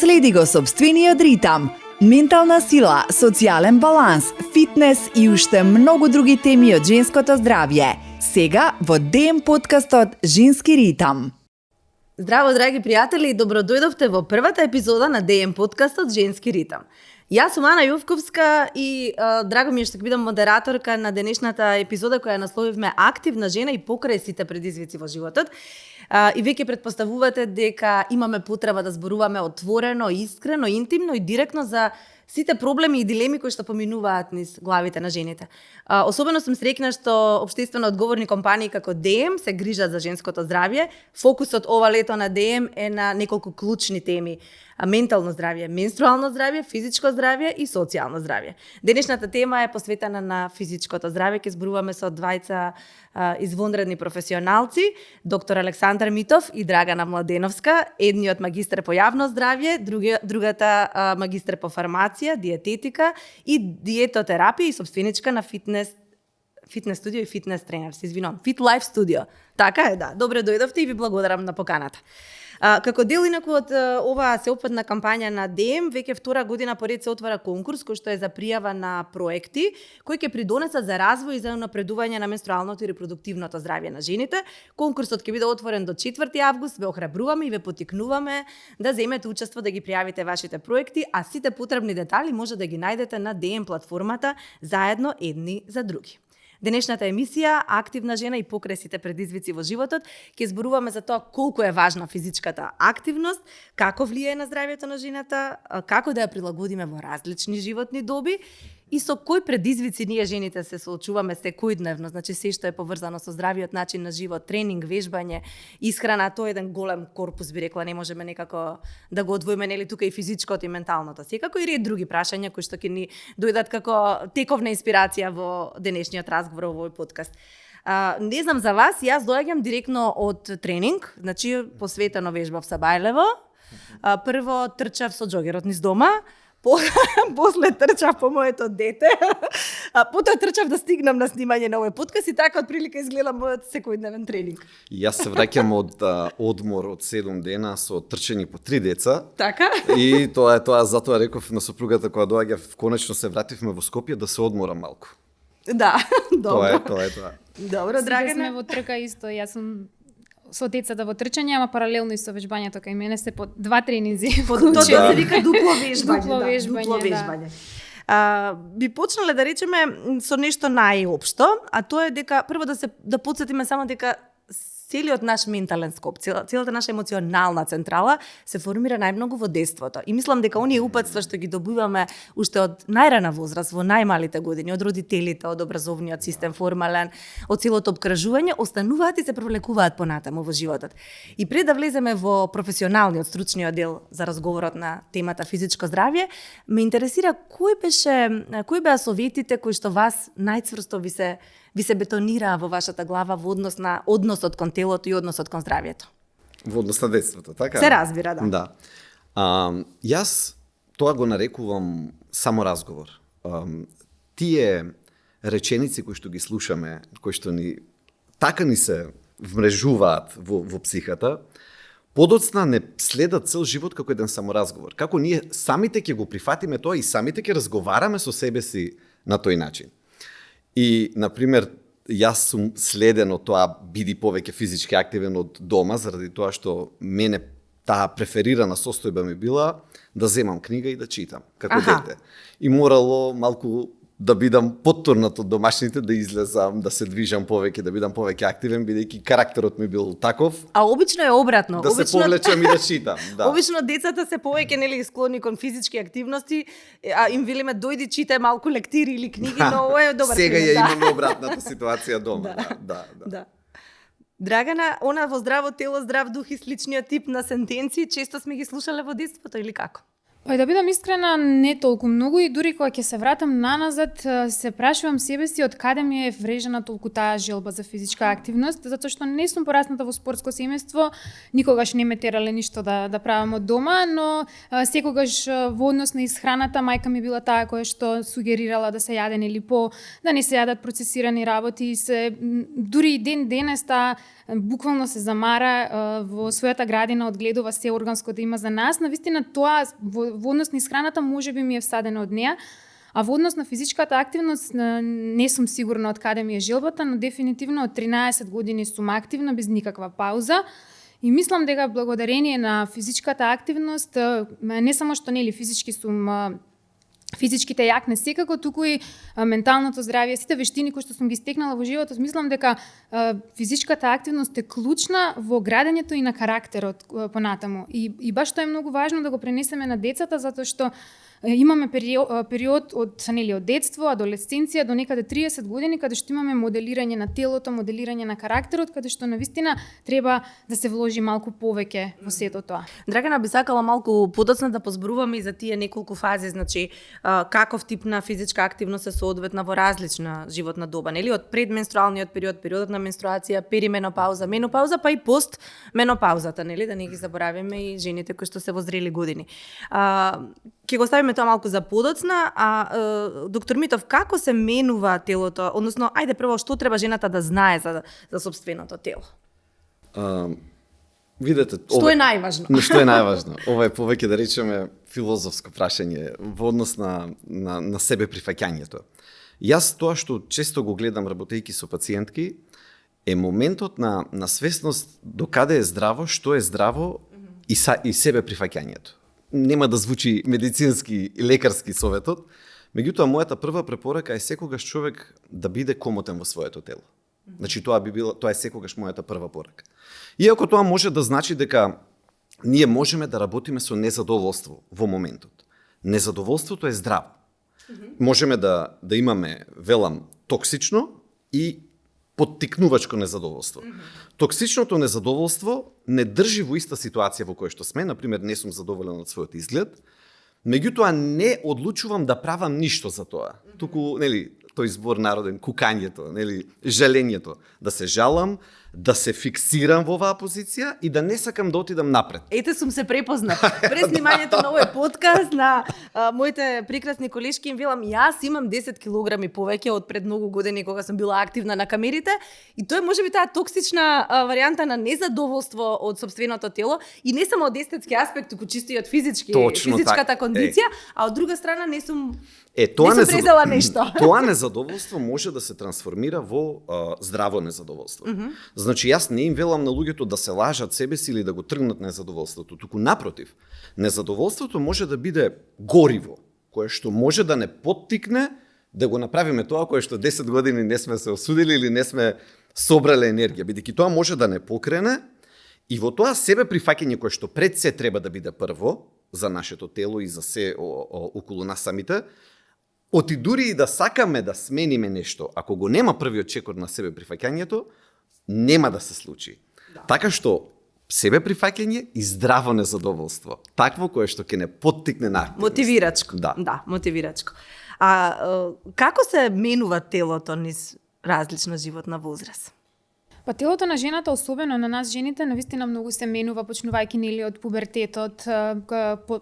Следи го собствениот ритам, ментална сила, социјален баланс, фитнес и уште многу други теми од женското здравје. Сега во ДМ подкастот Женски ритам. Здраво, драги пријатели, добро дојдовте во првата епизода на ДМ подкастот Женски ритам. Јас сум Ана Јовковска и драго ми е што ќе бидам модераторка на денешната епизода која насловивме Активна жена и покрај сите предизвици во животот. И веќе претпоставувате дека имаме потреба да зборуваме отворено, искрено, интимно и директно за сите проблеми и дилеми кои што поминуваат низ главите на жените. Особено сум среќна што општествено одговорни компании како ДМ се грижат за женското здравје. Фокусот ова лето на ДМ е на неколку клучни теми: ментално здравје, менструално здравје, физичко здравје и социјално здравје. Денешната тема е посветена на физичкото здравје. Ќе зборуваме со двајца извонредни професионалци, доктор Александар Митов и Драгана Младеновска, едниот магистар по јавно здравје, другата магистар по фармација, диететика и диетотерапија и собственичка на фитнес студио и фитнес тренер, се извинувам, Fit Life Studio. Така е, да. Добре дојдовте и ви благодарам на поканата. Како дел инаку од оваа сеопфатна кампања на ДМ, веќе втора година поред се отвара конкурс кој што е за пријава на проекти кои ќе придонесат за развој и за напредување на менструалното и репродуктивното здравје на жените. Конкурсот ќе биде отворен до 4 август. Ве охрабруваме и ве поттикнуваме да земете учество, да ги пријавите вашите проекти, а сите потребни детали може да ги најдете на ДМ платформата заедно едни за други. Денешната емисија Активна жена и покрај сите предизвици во животот ќе зборуваме за тоа колку е важна физичката активност, како влијае на здравјето на жената, како да ја прилагодиме во различни животни доби и со кои предизвици ние жените се соочуваме секојдневно, значи се што е поврзано со здравиот начин на живот, тренинг, вежбање, исхрана, тоа е еден голем корпус, би рекла, не можеме некако да го одвоиме, нели, тука и физичкото и менталното. Секако и ред други прашања кои што ќе ни дојдат како тековна инспирација во денешниот разговор во овој подкаст. Не знам за вас, јас доаѓам директно од тренинг, значи посветено вежбав са Бајлево. Прво трчав со џогерот низ дома, после трчав по моето дете, потоа трчав да стигнам на снимање на овој подкаст и така отприлика изгледа мојот секојдневен тренинг. Јас се враќам од одмор од 7 дена со трчање по 3 деца. Така? И тоа затоа реков на сопругата кога доаѓав, конечно се вративме во Скопје да се одморам малку. Да, добро. Тоа е. Добро, Драгана. Сме во трка исто, јас сум со децата во трчање, ама паралелно и со вежбањето кај мене се по 2 тренинзи. Тоа се вика дупло вежбање. Дупло вежбање. Би почнале да речеме со нешто најопшто, а тоа е дека прво да потсетиме само дека целиот наш ментален скоп, целата наша емоционална централа се формира најмногу во детството. И мислам дека оние упатства што ги добиваме уште од најрана возраст, во најмалите години, од родителите, од образовниот систем формален, од целото обкржување, остануваат и се провлекуваат понатаму во животот. И пред да влеземе во професионалниот, стручниот дел за разговорот на темата физичко здравје, ме интересира кои беа советите кои што вас најцврсто ви се бетонираа во вашата глава во однос на односот кон телото и односот кон здравјето? Во однос на детството, така? Се разбира, да. Да. Јас тоа го нарекувам само разговор. Тие реченици кои што ги слушаме, кои што ни се вмрежуваат во психата, подоцна не следат цел живот како еден саморазговор. Како ние самите ќе го прифатиме тоа и самите ќе разговараме со себе си на тој начин. И, например, јас сум следен од тоа биди повеќе физички активен од дома, заради тоа што мене таа преферирана состојба ми била да земам книга и да читам, како дете. И морало малку да бидам поттурнат од домашните, да излезам, да се движам повеќе, да бидам повеќе активен, бидејќи карактерот ми бил таков. А обично е обратно. Да се повлечам и да читам. Да. Обично децата се повеќе нели склони кон физички активности, а им велиме дојди читај малку лектири или книги, но ова е добар сега пример. Сега ја имаме обратната ситуација дома. Да. Драгана, она во здраво тело, здрав дух и сличниот тип на сентенции, често сме ги слушале во детството или како? Па да бидам искрена, не толку многу и дури кога ќе се вратам наназад, се прашувам себе си од каде ми е врежена толку таа желба за физичка активност, затоа што не сум порасната во спортско семејство, никогаш не ме терале ништо да правам од дома, но секогаш во однос на исхраната мајка ми била таа која што сугерирала да се јаде нели да не се јадат процесирани работи, дури и ден денес таа буквално се замара во својата градина, одгледува се органско да има за нас. Навистина тоа во однос на исхраната можеби ми е всадено од неа, а во однос на физичката активност не сум сигурна од каде ми е желбата, но дефинитивно од 13 години сум активна без никаква пауза. И мислам дека благодарение на физичката активност, не само што нели физички сум физичките јак не секако, туку и менталното здравје, сите вештини кои што сум ги стекнала во животот, мислам дека физичката активност е клучна во градењето и на карактерот понатаму. И баш тоа е многу важно да го пренесеме на децата, затоа што имаме период од детство, адолесценција до некаде 30 години каде што имаме моделирање на телото, моделирање на карактерот, каде што навистина треба да се вложи малку повеќе во сето тоа. Драгана, би сакала малку подоцна да позборуваме и за тие неколку фази, значи каков тип на физичка активност се соодветна во различна животна доба, нели, од предменструалниот период, периодот на менструација, перименопауза, менопауза, па и постменопаузата, нели, да не ги заборавиме и жените кои што се во зрели години. Ќе го ставиме тоа малку за подоцна, доктор Митов, како се менува телото, односно, ајде прво, што треба жената да знае за сопственото тело? Видете, што е најважно? Што е најважно? Ова е повеќе да речеме филозофско прашање во однос на себе прифаќањето. Јас тоа што често го гледам работејќи со пациентки е моментот на свесност до каде е здраво, што е здраво и себе прифаќањето. Нема да звучи медицински и лекарски советот, меѓутоа мојата прва препорака е секогаш човек да биде комотен во своето тело. Значи тоа е секогаш мојата прва порака. Иако тоа може да значи дека ние можеме да работиме со незадоволство во моментот. Незадоволството е здраво. Можеме да имаме, велам, токсично и поттикнувачко незадоволство. Токсичното незадоволство не држи во иста ситуација во која што сме, например, не сум задоволен од својот изглед, меѓутоа не одлучувам да правам ништо за тоа. Туку, нели, тој збор народен, кукањето, нели, жалењето, да се жалам, да се фиксирам во оваа позиција и да не сакам да отидам напред. Ете, сум се препозна. Пред снимањето на овој подкаст на моите прекрасни колешки им велам, јас имам 10 килограми повеќе од пред многу години кога сум била активна на камерите и тоа е можеби таа токсична варијанта на незадоволство од сопственото тело и не само од естетски аспект, туку чисто и од физичката кондиција, а од друга страна не сум презела нешто. Тоа незадоволство може да се трансформира во здраво незадоволство. Значи, јас не им велам на луѓето да се лажат себе си или да го тргнат незадоволството, туку напротив, незадоволството може да биде гориво, кое што може да не поттикне да го направиме тоа кое што 10 години не сме се осудили или не сме собрале енергија, бидејќи тоа може да не покрене и во тоа себе прифаќање кое што пред се треба да биде прво за нашето тело и за се околу нас самите, оти дури и да сакаме да смениме нешто, ако го нема првиот чекор на себе прифаќањето, нема да се случи. Да. Така што себе прифаќање и здраво незадоволство. Такво кое што ќе не поттикне на активност. Мотивирачко. Да, мотивирачко. Како се менува телото низ различна животна возраст? Па телото на жената, особено на нас жените, навистина многу се менува, почнувајќи нели од пубертетот,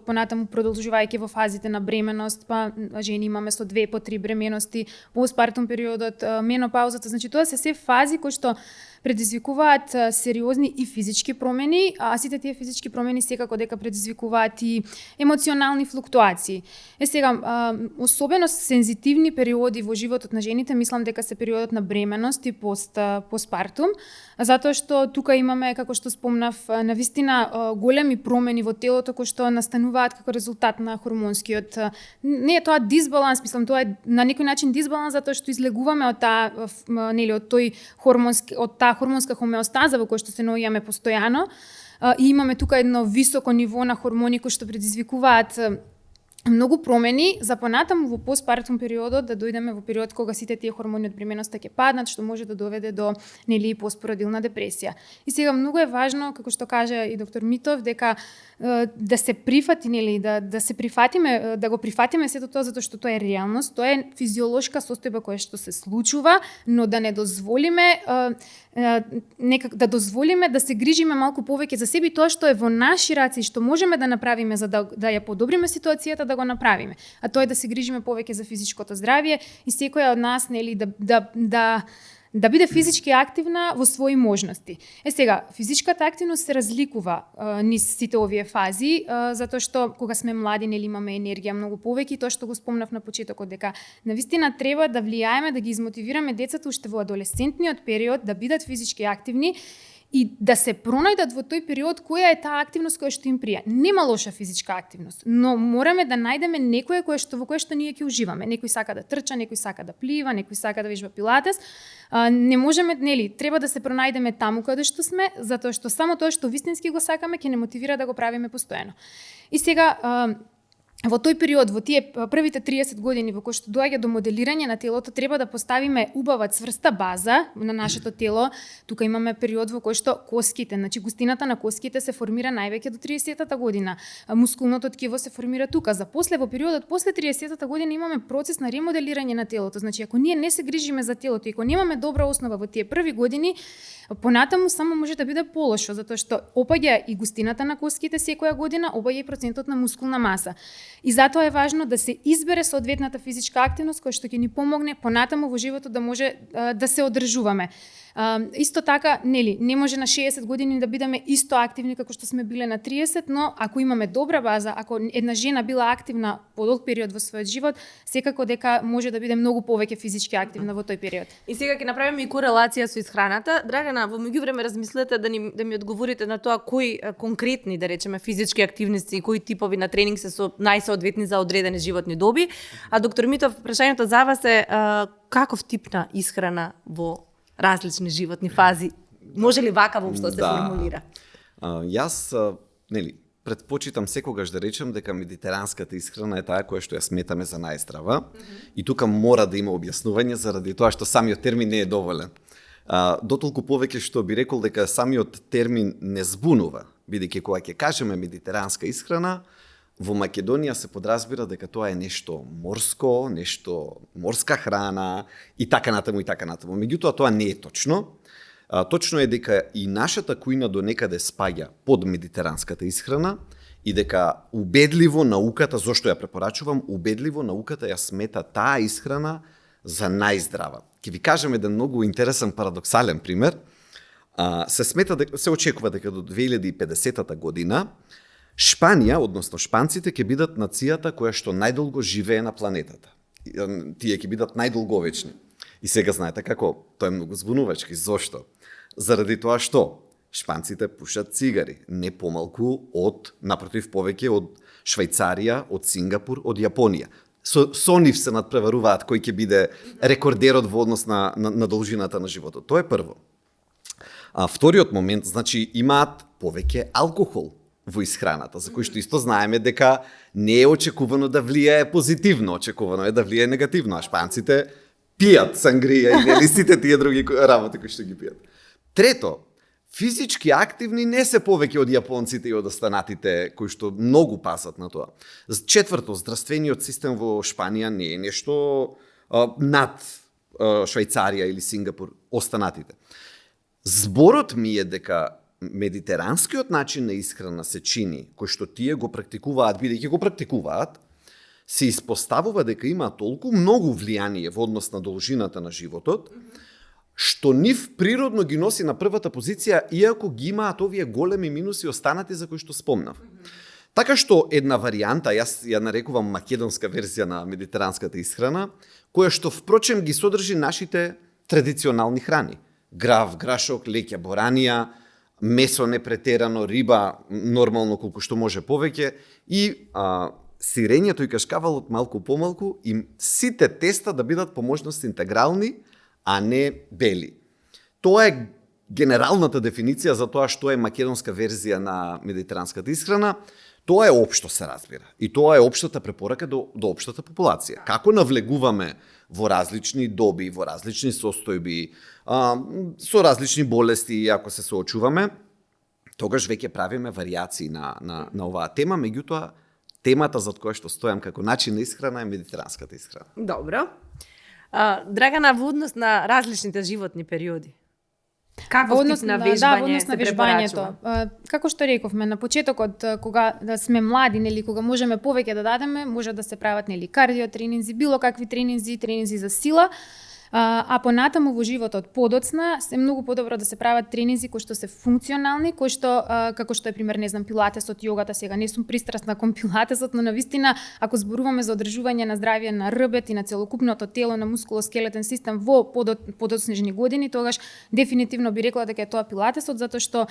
понатаму продолжувајќи во фазите на бременост, па жени имаме со 2 по 3 бременности, постпартум периодот, менопаузата, значи тоа се фази кои што предизвикуваат сериозни и физички промени, а сите тие физички промени секако дека предизвикуваат и емоционални флуктуации. Сега, особено сензитивни периоди во животот на жените, мислам дека се периодот на бременост и постпартум, затоа што тука имаме, како што спомнав, навистина големи промени во телото кои што настануваат како резултат на хормонскиот. Не е тоа дисбаланс, мислам, тоа е на некој начин дисбаланс затоа што излегуваме од таа нели од тој хормонски хормонска хомеостаза во која што се наоѓаме постојано и имаме тука едно високо ниво на хормони кои што предизвикуваат многу промени за понатаму во постпартум периодот, да дојдеме во период кога сите тие хормони од бременоста ќе паднат, што може да доведе до нели постпородилна депресија. И сега многу е важно, како што кажа и доктор Митов, дека да се прифати, нели, да се прифатиме, да го прифатиме сето тоа затоа што тоа е реалност, тоа е физиолошка состојба која што се случува, но да не дозволиме да дозволиме да се грижиме малку повеќе за себе, тоа што е во наши раце и што можеме да направиме за да ја подобриме ситуацијата, да го направиме. А тоа е да се грижиме повеќе за физичкото здравје и секоја од нас, нели, да биде физички активна во своји можности. Сега, физичката активност се разликува низ сите овие фази, затоа што кога сме млади, нели, имаме енергија многу повеќе и тоа што го спомнав на почетокот, дека навистина треба да влијаеме, да ги измотивираме децата уште во адолесцентниот период да бидат физички активни и да се пронајдат во тој период која е таа активност која што им прија. Нема лоша физичка активност, но мораме да најдеме некоја во кое што ние ќе уживаме. Некој сака да трча, некој сака да плива, некој сака да вежба пилатес. Не можеме, нели, треба да се пронајдеме таму каде што сме, затоа што само тоа што вистински го сакаме ќе не мотивира да го правиме постојано. И сега во тој период, во тие првите 30 години во кои што доаѓа до моделирање на телото, треба да поставиме убава цврста база на нашето тело. Тука имаме период во кој што коските, значи густината на коските се формира највеќе до 30-та година. Мускулното ткиво се формира тука. За после во периодот после 30-та година имаме процес на ремоделирање на телото. Значи ако ние не се грижиме за телото и ако немаме добра основа во тие први години, понатаму само може да биде полошо, затоа што опаѓа и густината на коските секоја година, опаѓа и процентот на мускулна маса. И затоа е важно да се избере соодветната физичка активност која што ќе ни помогне понатаму во животот да може да се одржуваме. Исто така, нели, не може на 60 години да бидеме исто активни како што сме биле на 30, но ако имаме добра база, ако една жена била активна подолг период во својот живот, секако дека може да биде многу повеќе физички активна во тој период. И сега ќе направиме и корелација со исхраната. Драгана, во меѓувреме размислете да ми одговорите на тоа кои конкретни, да речеме, физички активности и кои типови на тренинг се најсоодветни за одредени животни доби. А доктор Митов, прашањето за вас е каков тип на исхрана во различни животни фази? Може ли вака воопшто се формулира? Јас, нели, предпочитам секогаш да речем дека медитеранската исхрана е таа која што ја сметаме за најздрава. И тука мора да има објаснување заради тоа што самиот термин не е доволен. Дотолку повеќе што би рекол дека самиот термин не збунува, бидејќи кога ќе кажеме медитеранска исхрана, во Македонија се подразбира дека тоа е нешто морско, нешто морска храна и така натаму и така натаму. Меѓутоа тоа не е точно. Точно е дека и нашата кујна до некаде спаѓа под медитеранската исхрана и дека убедливо науката, зошто ја препорачувам, убедливо науката ја смета таа исхрана за најздрава. Ќе ви кажам еден многу интересен парадоксален пример. Се очекува дека до 2050 година Шпанија, односно шпанците, ќе бидат нацијата која што најдолго живее на планетата. Тие ќе бидат најдолговечни. И сега знаете како, тоа е многу збунувачки. Зошто? Заради тоа што шпанците пушат цигари, не помалку од, напротив, повеќе од Швајцарија, од Сингапур, од Јапонија. Со нив се надпреваруваат кој ќе биде рекордерот во однос на должината на животот. Тоа е прво. А вториот момент, значи, имаат повеќе алкохол во исхраната, за кој што исто знаеме дека не е очекувано да влијае позитивно, очекувано е да влијае негативно, а шпанците пијат сангрија и нели сите тие други работи кои што ги пијат. Трето, физички активни не се повеќе од јапонците и од останатите кои што многу пасат на тоа. Четврто, здравствениот систем во Шпанија не е нешто над Швајцарија или Сингапур, останатите. Зборот ми е дека медитеранскиот начин на исхрана се чини, кој што тие го практикуваат, бидејќи го практикуваат, се испоставува дека има толку многу влијание во однос на должината на животот, што нив природно ги носи на првата позиција, иако ги имаат овие големи минуси останати за кои што спомнав. Така што една варијанта, јас ја нарекувам македонска верзија на медитеранската исхрана, која што впрочем ги содржи нашите традиционални храни. Грав, грашок, леќа, боранија, месо непретерано, риба нормално колку што може повеќе и сирењето и кашкавалот малку помалку и сите теста да бидат по можност интегрални, а не бели. Тоа е генералната дефиниција за тоа што е македонска верзија на медитеранската исхрана. Тоа е општо се разбира. И тоа е општата препорака до општата популација. Како навлегуваме во различни доби, во различни состојби, со различни болести, ако се соочуваме, тогаш веќе правиме варијации на оваа тема, меѓутоа темата за која што стојам како начин на исхрана е медитеранската исхрана. Добро. Драгана, во однос на различните животни периоди. Како тип на вежбање во однос на се вежбањето. препорачува? Како што рековме на почетокот, кога да сме млади, нели, кога можеме повеќе да дадеме, може да се прават нели кардио тренинзи, било какви тренинзи за сила. А понатаму во животот подоцна се многу подобро да се прават тренинзи кои што се функционални, кои што како што е пример, не знам, пилатесот, јогата, сега не сум пристрасна кон пилатесот, но навистина ако зборуваме за одржување на здравје на рбет и на целокупното тело, на мускулоскелетен систем во подоцнежни години, тогаш дефинитивно би рекла дека е тоа пилатесот, затоа што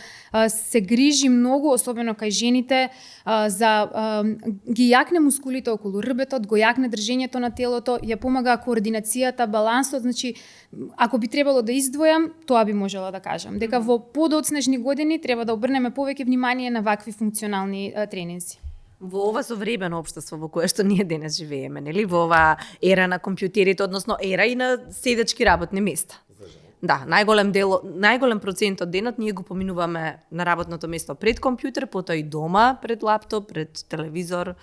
се грижи многу, особено кај жените, за ги јакне мускулите околу рбетот, го јакне држењето на телото, ја помага координацијата, балансот. Значи, ако би требало да издвојам, тоа би можела да кажам. Дека во подоцнежни години треба да обрнеме повеќе внимание на вакви функционални тренинзи. Во ова современо општество во кое што ние денес живееме, нели? Во оваа ера на компјутерите, односно ера и на седечки работни места. Да, најголем процент од денот ние го поминуваме на работното место пред компјутер, потоа и дома пред лаптоп, пред телевизор,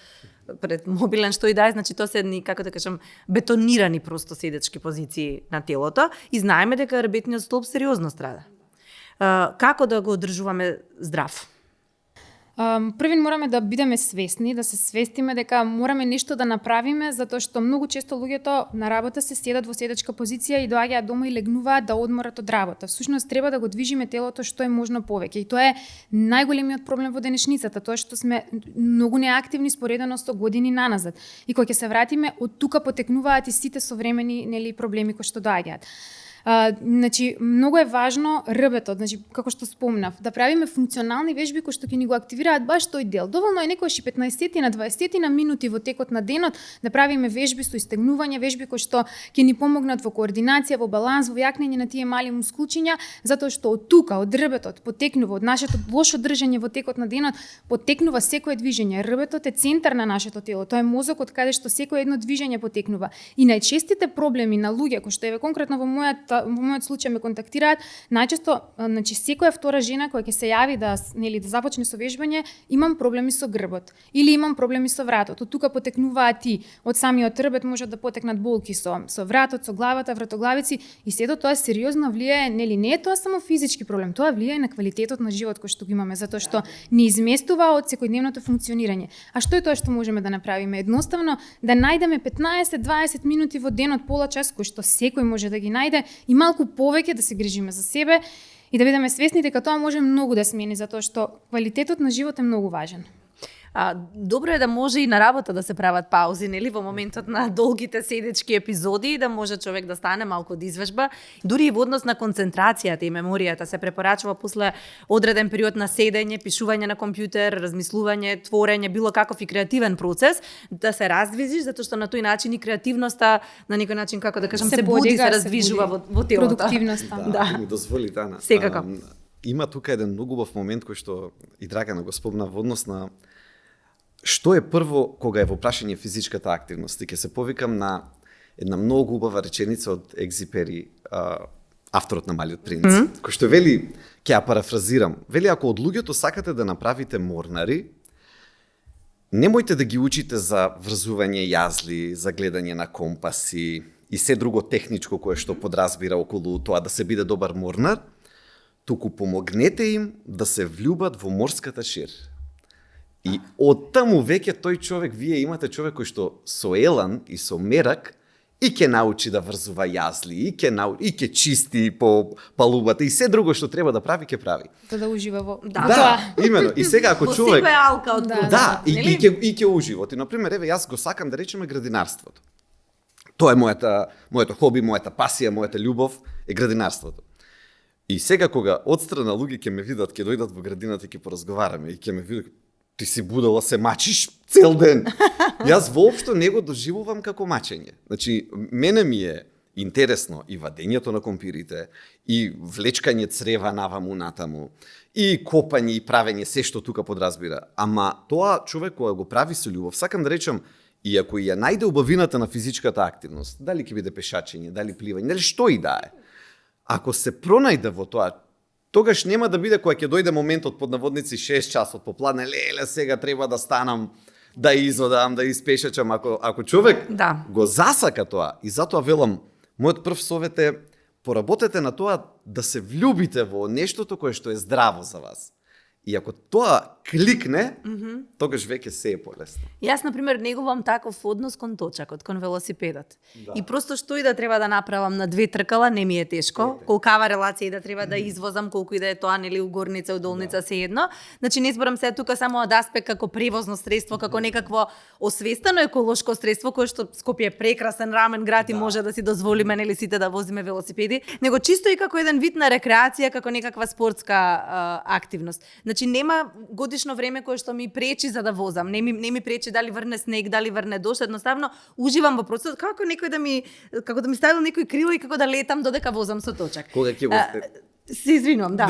пред мобилен, што и да е, значи тоа се едни, како да кажам, бетонирани просто седечки позиции на телото и знаеме дека рбетниот столб сериозно страда. Како да го одржуваме здрав? Првин мораме да бидеме свесни, да се свестиме дека мораме нешто да направиме, затоа што многу често луѓето на работа се седат во седечка позиција и доаѓаат дома и легнуваат да одморат од работа. Всушност треба да го движиме телото што е можно повеќе и тоа е најголемиот проблем во денешницата, тоа што сме многу неактивни споредено со години наназад. И кога ќе се вратиме, од тука потекнуваат и сите современи нели проблеми кои што доаѓаат. Значи, многу е важно рбетот, значи, како што спомнав, да правиме функционални вежби кои што ќе ни го активираат баш тој дел. Доволно е некојаш 15 на 20 на минути во текот на денот да правиме вежби со истегнување, вежби кои што ќе ни помогнат во координација, во баланс, во јакнење на тие мали мускулчиња, затоа што од тука, од рбетот, потекнува, од нашето лошо држење во текот на денот, потекнува секое движење. Рбетот е центар на нашето тело, тоа е мозокот каде што секое едно движење потекнува. И најчестите проблеми на луѓе кои што еве конкретно во мојот случај ме контактираат, најчесто, значи секоја втора жена која ќе се јави да започне со вежбање, имам проблеми со грбот или имам проблеми со вратот. Од тука потекнуваат и од самиот рбет можат да потекнат болки со вратот, со главата, вратоглавици и сето тоа сериозно влијае, нели не е тоа само физички проблем, тоа влијае на квалитетот на живот кој што го имаме, затоа што не изместува од секојдневното функционирање. А што е тоа што можеме да направиме? Едноставно да најдеме 15-20 минути во денот, пола час кој што секој може да ги најде и малку повеќе да се грижиме за себе и да бидеме свесни дека тоа може многу да смени, затоа што квалитетот на живот е многу важен. Добро е да може и на работа да се прават паузи, нели, во моментот на долгите седечки епизоди, да може човек да стане малку да извежба. Дури и во однос на концентрацијата и меморијата се препорачува после одреден период на седење, пишување на компјутер, размислување, творење, било каков и креативен процес, да се раздвижиш, затоа што на тој начин и креативноста на некој начин, како да кажам, се буди, се раздвижува во телото. Продуктивноста. Да, ми дозволи, Дана. Секако. Има тука еден многу убав момент кој што и Драгана го спомна во однос на што е прво кога е во прашање физичката активност. И ќе се повикам на една многу убава реченица од Екзипери, авторот на Малиот принц, кој што вели, ќе ја парафразирам, вели ако од луѓето сакате да направите морнари, немојте да ги учите за врзување јазли, за гледање на компаси и се друго техничко кое што подразбира околу тоа да се биде добар морнар, туку помогнете им да се влюбат во морската шир. И од таму веќе тој човек, вие имате човек кој што со елан и со мерак и ќе научи да врзува јазли, и ќе чисти по палубата и се друго што треба да прави, ќе прави. Да ужива во Да, имено. И сега ако човек секоја алка од да, и ќе ужива. И на пример, еве јас го сакам да речеме градинарството. Тоа е моето хоби, мојата пасија, мојата љубов е градинарството. И сега кога одстрана луѓе ќе ме видат, ќе дојдат во градината и ќе поразговараме и ќе ме видат, ти си будала, се мачиш цел ден. Јас воопшто не го доживувам како мачење. Значи, мене ми е интересно и вадењето на компирите, и влечкање црева наваму натаму, и копање и правење се што тука подразбира. Ама тоа човек кој го прави со љубов, сакам да речам, и ако ја најде убавината на физичката активност, дали ќе биде пешачење, дали пливање, дали што и да е, ако се пронајде во тоа, тогаш нема да биде кога ќе дојде моментот под наводници 6 часот попладне, леле сега треба да станам, да изодам, да испешачам. Ако човек го засака тоа, и затоа велам, мојот прв совет е, поработете на тоа да се влюбите во нештото кое што е здраво за вас. И ако тоа кликне, тогаш веќе се е полесно. Јас, например, негувам таков однос кон точакот, кон велосипедот. И просто што и да треба да направам на 2 тркала, не ми е тешко. Колкава релација и да треба да извозам, колку и да е тоа, нели, у горница, у долница, се едно. Значи, не зборам се тука само од аспект како превозно средство, како некакво освестено еколошко средство, кое што Скопје е прекрасен рамен град и може да си дозволиме, нели, сите да возиме велосипеди, него чисто и како еден вид на рекреација, како некаква спортска активност. Значи, нема годишно време кое што ми пречи за да возам. Не ми пречи дали врне снег, дали врне дожд, едноставно уживам во процесот, како да ми ставил некој крило и како да летам додека возам со точак. Кога ќе го се извинувам, да.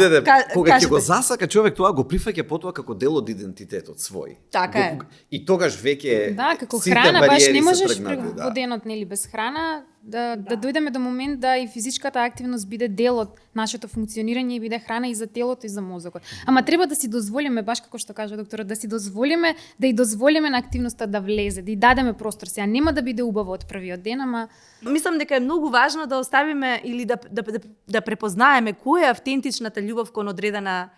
Кога ќе го засака човек, тоа го прифаќа потоа како дел од идентитетот свој. Така е. И тогаш веќе како храна баш не можеш во денот, нели, без храна да дојдеме до момент да и физичката активност биде дел од нашето функционирање и биде храна и за телото и за мозокот. Ама треба да си дозволиме, баш како што кажа докторот, да си дозволиме, да и дозволиме на активноста да влезе, да и дадеме простор. Сега нема да биде убаво од првиот ден, ама мислам дека е многу важно да оставиме или да препознаеме која е автентичната љубов кон одредена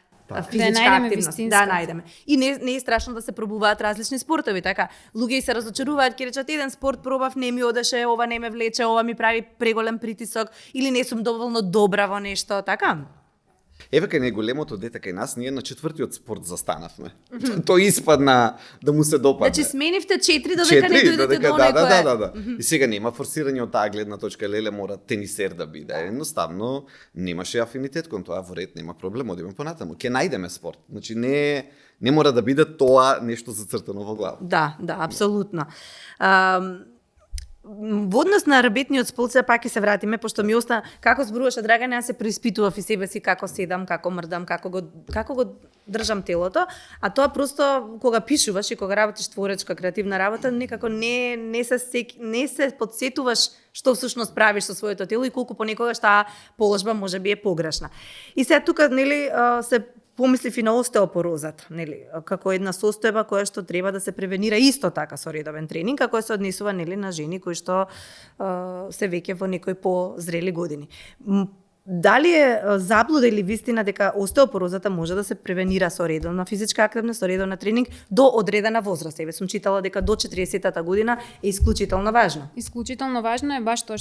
физичка активност. Да, најдеме. И не е страшно да се пробуваат различни спортови, така. Луѓе се разочаруваат, ќе речат еден спорт пробав, не ми одеше, ова не ме влече, ова ми прави преголем притисок или не сум доволно добра во нешто, така. Еве кај најголемото дете кај нас, ние на 4-тиот спорт застанавме. Тој испадна да му се допадне. Значи сменивте 4 додека не дојдете до некој. Да. И сега нема форсирање од таа гледна точка, леле мора тенисер да биде. Едноставно немаше афинитет кон тоа, во ред, нема проблем, одиме понатаму. Ќе најдеме спорт. Значи не мора да биде тоа нешто зацртано во глава. Да, апсолутно. Во однос на работниот спорт, пак ќе се вратиме, пошто ми остана, како зборуваше Драгане, јас се преиспитував и себе си како седам, како мрдам, како го држам телото, а тоа просто кога пишуваш и кога работиш творечка креативна работа, некако не се подсетуваш што всушност правиш со своето тело и колку понекогаш таа положба можеби е погрешна. И сега тука, нели, се помислив и на остеопорозата, нели, како една состојба која што треба да се превенира исто така со редовен тренинг, како се однесува, нели, на жени кои што се веќе во некои позрели години. Дали е заблуда или вистина дека остеопорозата може да се превенира со редовна физичка активност, со редовна тренинг до одредена возраст? Еве сум читала дека до 40-та година е исклучително важно. Исклучително важно е баш тоа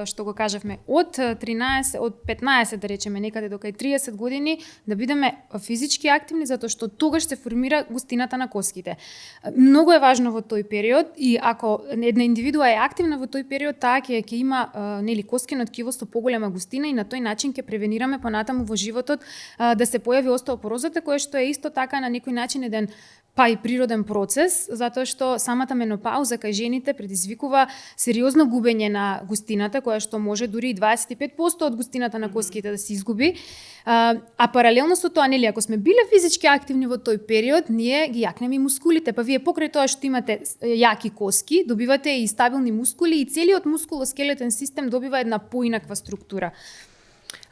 што го кажавме, од 15 да речеме некаде до кај 30 години да бидеме физички активни, затоа што тогаш се формира густината на коските. Многу е важно во тој период и ако една индивидуа е активна во тој период, таа ќе има нели коскино ткиво со поголема густина и на тој начин ќе превенираме понатаму во животот да се појави остеопорозата, која што е исто така на некој начин еден па и природен процес, затоа што самата менопауза кај жените предизвикува сериозно губење на густината, која што може дури и 25% од густината на коските да се изгуби. А паралелно со тоа, нели, ако сме биле физички активни во тој период, ние ги јакнеме и мускулите, па вие покрај тоа што имате јаки коски, добивате и стабилни мускули и целиот мускулоскелетен систем добива една поинаква структура.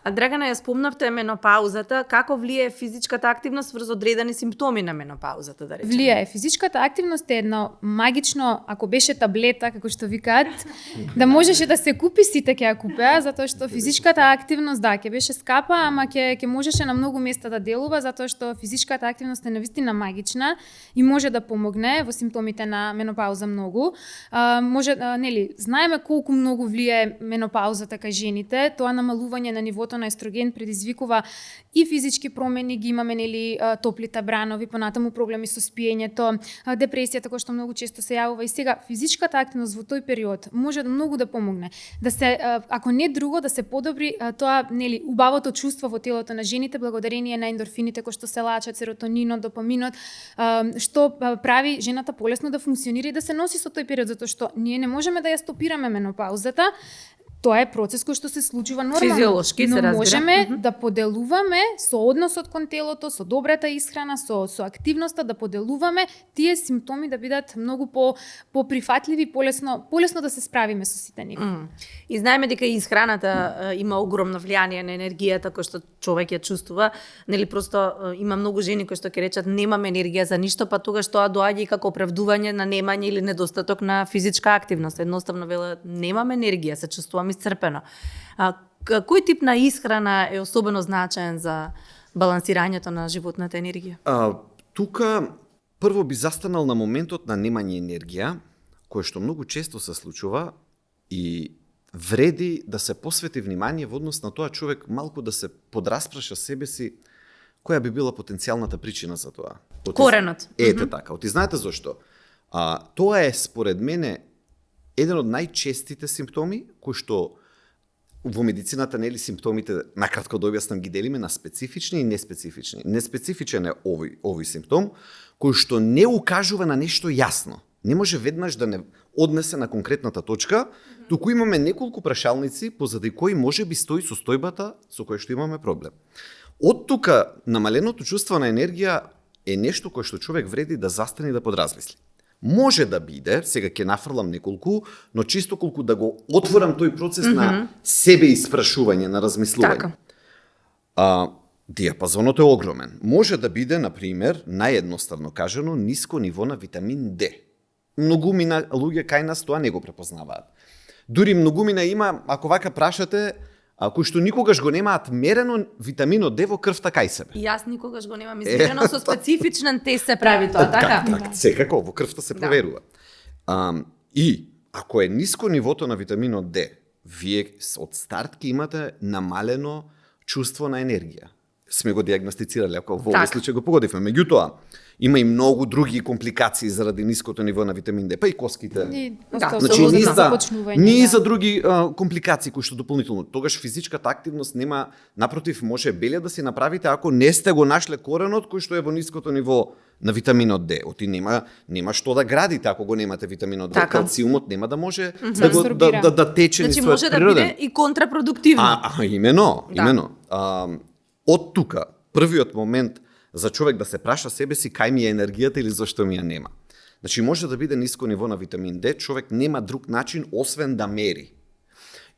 А Драгана, ја спомнавте менопаузата, како влијае физичката активност врз одредени симптоми на менопаузата, да речеме? Влијае. Физичката активност е едно магично, ако беше таблета, како што викаат, да можеше да се купи, сите ќе ја купеа, затоа што физичката активност, да, ќе беше скапа, ама ќе можеше на многу места да делува, затоа што физичката активност е навистина магична и може да помогне во симптомите на менопауза многу. Нели, знаеме колку многу влијае менопаузата кај жените, тоа намалување на нивото на естроген предизвикува и физички промени, ги имаме, нели, топлите бранови, понатаму проблеми со спиењето, депресијата која што многу често се јавува и сега физичката активност во тој период може да многу да помогне, да се, ако не друго, да се подобри тоа, нели, убавото чувство во телото на жените благодарение на ендорфините кои што се лачат, серотонинот, допаминот, што прави жената полесно да функционира и да се носи со тој период, затоа што ние не можеме да ја стопираме менопаузата. Тоа е процес кој што се случува нормално. Физиолошки, се но разбира. можеме да поделуваме со односот кон телото, со добрата исхрана, со активноста да поделуваме тие симптоми да бидат многу поприфатливи, полесно да се справиме со сите нив. И знаеме дека и исхраната има огромно влијание на енергијата кој што човек ја чувствува. Нели просто има многу жени кои што ќе речат немам енергија за ништо, па тогаш тоа доаѓа и како оправдување на немање или недостаток на физичка активност. Едноставно велат немам енергија, се чувствувам исцрпено. Кој тип на исхрана е особено значаен за балансирањето на животната енергија? Тука прво би застанал на моментот на немање енергија, кој што многу често се случува и вреди да се посвети внимание во однос на тоа човек малку да се подрасправша себе си која би била потенцијалната причина за тоа. Коренот. Ете така. Оти знаете зошто? Тоа е според мене еден од најчестите симптоми кои што во медицината нели симптомите накратко да објаснам ги делиме на специфични и неспецифични. Неспецифичен е овој симптом кој што не укажува на нешто јасно. Не може веднаш да не однесе на конкретната точка, туку имаме неколку прашалници позади кои може би стои состојбата со која што имаме проблем. Од тука намаленото чувство на енергија е нешто кое што човек вреди да застане и да подразмисли. Може да биде, сега ќе нафрлам неколку, но чисто колку да го отворам тој процес на себе испрашување, на размислување. Така. Диапазонот е огромен. Може да биде, например, наједноставно кажано, ниско ниво на витамин D. Многумина луѓе кај нас тоа не го препознаваат. Дури многумина има, ако вака прашате, кои што никогаш го немаат мерено витаминот D во крвта кај себе. И јас никогаш го немам измерено, со специфичен тест се прави тоа, така? Така, секако, во крвта се проверува. И ако е ниско нивото на витаминот D, вие од старт ќе имате намалено чувство на енергија. Сме го диагностицирали, ако во овој случај го погодивме. Меѓутоа, има и многу други компликации заради ниското ниво на витамин D, па и коските. Значи, ние за други компликации кои што дополнително. Тогаш физичката активност нема, напротив, може беле да си направите ако не сте го нашле коренот кој што е во ниското ниво на витаминот D. Оти нема што да градите ако го немате витаминот D. Така. Калциумот нема да може да да тече низ Значи својот може да природен. биде и контрапродуктивно. Имено. Од тука, првиот момент за човек да се праша себе си кај ми е енергијата или зашто ми ја нема. Значи може да биде ниско ниво на витамин D, човек нема друг начин освен да мери.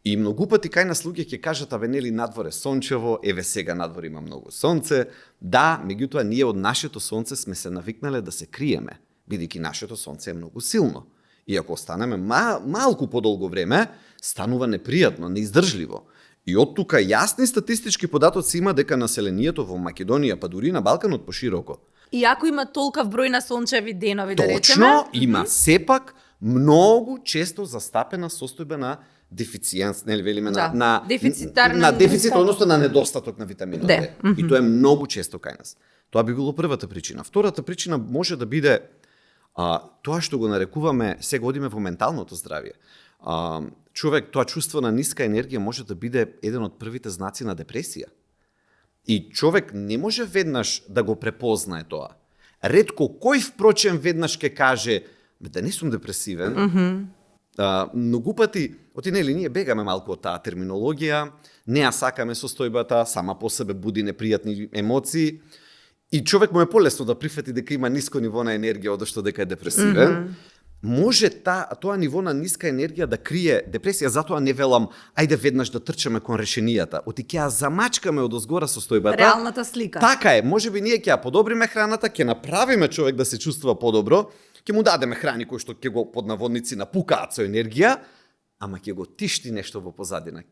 И многу пати кај нас луѓе ќе кажат, абе нели надвор е сончево, еве сега надвор има многу сонце. Да, меѓутоа ние од нашето сонце сме се навикнале да се криеме, бидејќи нашето сонце е многу силно. И ако останеме малку подолго време, станува непријатно, неиздржливо. И од тука јасни статистички податоци има дека населението во Македонија, па дури на Балканот пошироко. И ако има толкав број на сончеви денови, да речеме... Точно, има сепак многу често застапена состојба на дефицијанс, нели велиме на дефицит, односно на недостаток на витаминот D. И тоа е многу често кај нас. Тоа би било првата причина. Втората причина може да биде тоа што го нарекуваме, сега одиме во менталното здравје. Човек, тоа чувство на ниска енергија може да биде еден од првите знаци на депресија. И човек не може веднаш да го препознае тоа. Ретко кој впрочем веднаш ќе каже да не сум депресивен. Многу пати, нели ние бегаме малку од таа терминологија, не ја сакаме состојбата, сама по себе буди непријатни емоции и човек му е полесно да прифати дека има ниско ниво на енергија одошто дека е депресивен. Може тоа ниво на ниска енергија да крие депресија, затоа не велам ајде веднаш да трчаме кон решенијата. Оти ќе ја замачкаме одозгора состојбата. Реалната слика. Така е, можеби ние ќе ја подобриме храната, ќе направиме човек да се чувствува подобро, ќе му дадеме храни кои што ќе го под наводници напукаат со енергија, ама ќе го тишти нешто во позадина.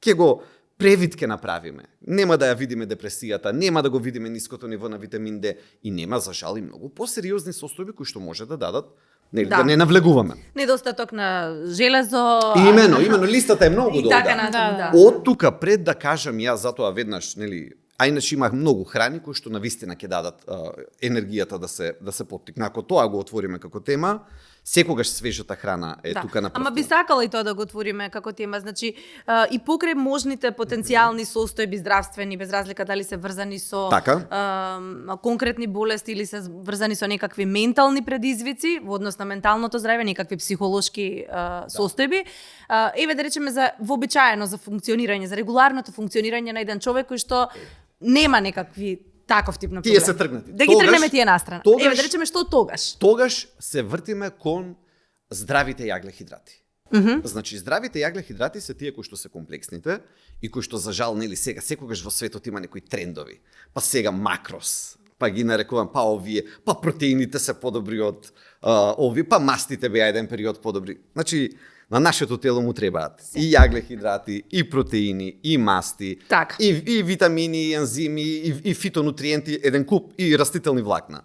Ќе го превид ќе направиме. Нема да ја видиме депресијата, нема да го видиме ниското ниво на витамин D и нема за жал и многу посериозни состојби кои што може да дадат да не навлегуваме. Недостаток на железо. Имено, листата е многу долга. Така натаму, Од тука пред да кажам јас затоа веднаш, нели, а иначе имах многу храни кои што навистина ќе дадат енергијата да се поттикне. Ако тоа го отвориме како тема, Секогаш свежата храна е тука на прв Ама би план. сакала и тоа да го отвориме како тема, значи и покрај можните потенцијални состојби здравствени, без разлика дали се врзани со Така. конкретни болести или се врзани со некакви ментални предизвици во однос на менталното здравје, некакви психолошки состојби. Еве да речеме за вообичаено за функционирање, за регуларното функционирање на еден човек кој што нема некакви таков тип на проблем. Тие се тргнати. Да ги тргнеме тие настрана. тогаш- Еве да речеме што тогаш. Тогаш се вртиме кон здравите јаглехидрати. Значи, здравите јаглехидрати се тие кои што се комплексните и кои што за жал нели сега секогаш во светот има некои трендови. Па сега макрос, па ги нарекувам, па овие, па протеините се подобри од овие, па мастите беа еден период подобри. Значи, на нашето тело му требаат и јаглехидрати, и протеини, и масти, Така. и витамини, и ензими, и фитонутриенти, еден куп, и растителни влакна.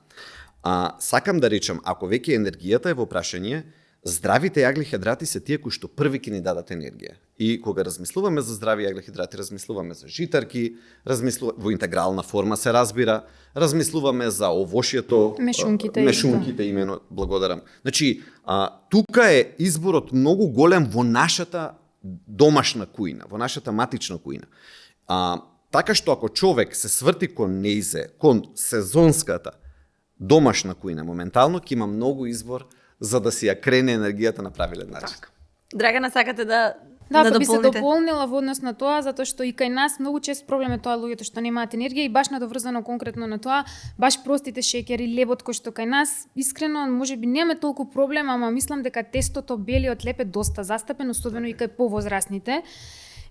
Сакам да речам, ако веќе енергијата е во прашање, здравите јаглехидрати се тие кои што први ќе ни дадат енергија. И кога размислуваме за здрави јаглехидрати, размислуваме за житарки, во интегрална форма се разбира, размислуваме за овошјето, Мешунките имено, благодарам. Значи, тука е изборот многу голем во нашата домашна кујна, во нашата матична кујна. Така што ако човек се сврти кон нејзе, кон сезонската домашна кујна, моментално ќе има многу избор за да си ја крене енергијата на правилен начин. Драгана, сакате да Да, да па би се дополните? дополнила во однос на тоа, затоа што и кај нас многу чест проблем е тоа луѓето што немаат енергија и баш надоврзано конкретно на тоа, баш простите шеќери, лебот кој што кај нас искрено можеби немаме толку проблем, ама мислам дека тестото белиот леб е доста застапен, особено и кај повозрасните.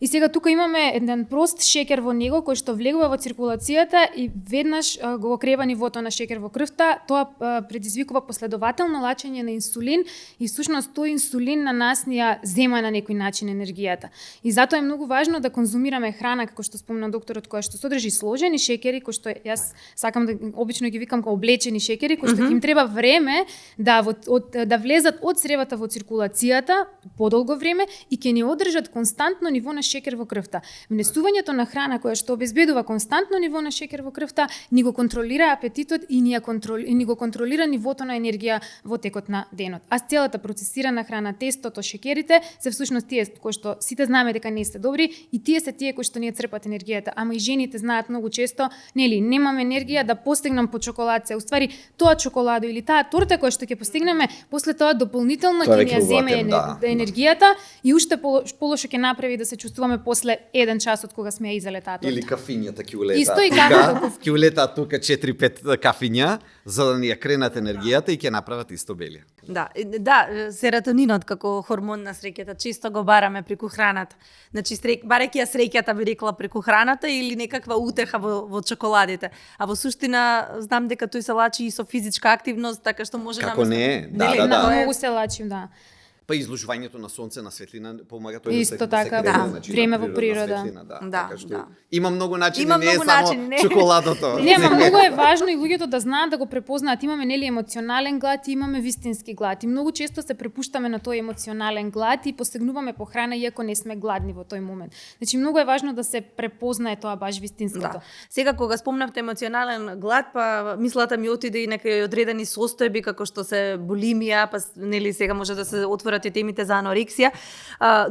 И сега тука имаме еден прост шеќер во него кој што влегува во циркулацијата и веднаш го окрева нивото на шеќер во крвта, тоа предизвикува последователно лачење на инсулин и всушност тој инсулин на нас ни ја зема на некој начин енергијата. И затоа е многу важно да конзумираме храна како што спомна докторот која што содржи сложени шеќери кои што јас сакам да обично ги викам како облечени шеќери кои што им треба време да да влезат од цревата во циркулацијата подолго време и ќе ни одржат константно ниво на шеќер во крвта. Внесувањето на храна која што обезбедува константно ниво на шеќер во крвта ни го контролира апетитот и ни го контролира нивото на енергија во текот на денот. А целата процесирана храна, тестото, шеќерите се всушност тие кои што сите знаеме дека не се добри и тие се тие кои што ни ја црпат енергијата. Ама и жените знаат многу често, нели, немам енергија да постигнам по чоколадце. Уствари тоа чоколадо или таа торта која што ќе постигнеме, после тоа дополнително ќе ни ја земе енергијата и уште полошо ќе направи да се чувствуваме после 1 час од кога сме ја изеле таа торта. Или кафињата ќе улетаат. Исто и тука, ќе улетаат тука 4-5 кафиња за да ни ја кренат енергијата и ќе направат исто белија. Да, серотонинот како хормон на среќата често го бараме преку храната. Значи барајќи ја среќата би рекла преку храната или некаква утеха во чоколадите. А во суштина знам дека тој се лачи и со физичка активност, така што може Како не? Да. Многу се лачим, да. Па изложувањето на сонце, на светлина помага тој Исто да се така, крене, да. значи, Време на во природа. светлина, Да, така што да. Има многу начини, Има не е многу само начини, не. чоколадото. Нема, многу е важно и луѓето да знаат да го препознаат. Имаме нели емоционален глад и имаме вистински глад. И многу често се препуштаме на тој емоционален глад и постигнуваме по храна иако не сме гладни во тој момент. Значи многу е важно да се препознае тоа баш вистинското. Да. Сега кога спомнавте емоционален глад, па мислата ми отиде и некај одредени состојби како што се булимија, па нели сега може да се отворат и темите за анорексија.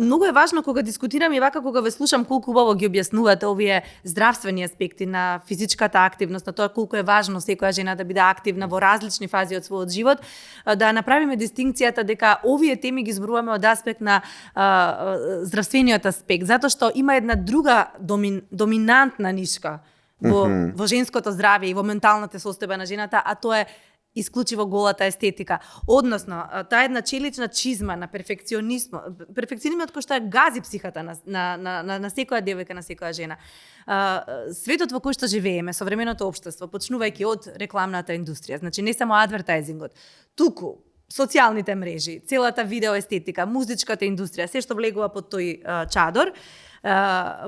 Многу е важно кога дискутирам и вака кога ве слушам колку убаво ги објаснувате овие здравствени аспекти на физичката активност, на тоа колку е важно секоја жена да биде активна во различни фази од својот живот, да направиме дистинкцијата дека овие теми ги зборуваме од аспект на здравствениот аспект, затоа што има една друга доминантна нишка во женското здравје и во менталната состојба на жената, а тоа е исклучиво голата естетика. Односно, таа една челична чизма на перфекционизмот кој што е гази психата на секоја девојка, на секоја жена. Светот во кој што живееме, современото општество, почнувајќи од рекламната индустрија, значи не само адвертајзингот, туку социјалните мрежи, целата видеоестетика, музичката индустрија, се што влегува под тој чадор,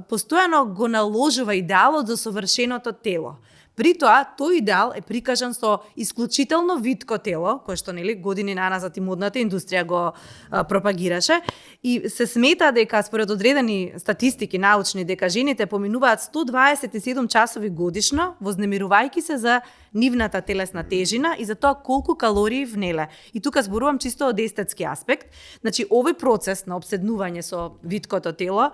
постојано го наложува идеалот за совршеното тело. При тоа, тој идеал е прикажан со исклучително витко тело, кое што нели години наназад и модната индустрија го пропагираше, и се смета дека според одредени статистики научни дека жените поминуваат 127 часови годишно вознемирувајќи се за нивната телесна тежина и за тоа колку калории внеле. И тука зборувам чисто од естетски аспект. Значи, овој процес на обседнување со виткото тело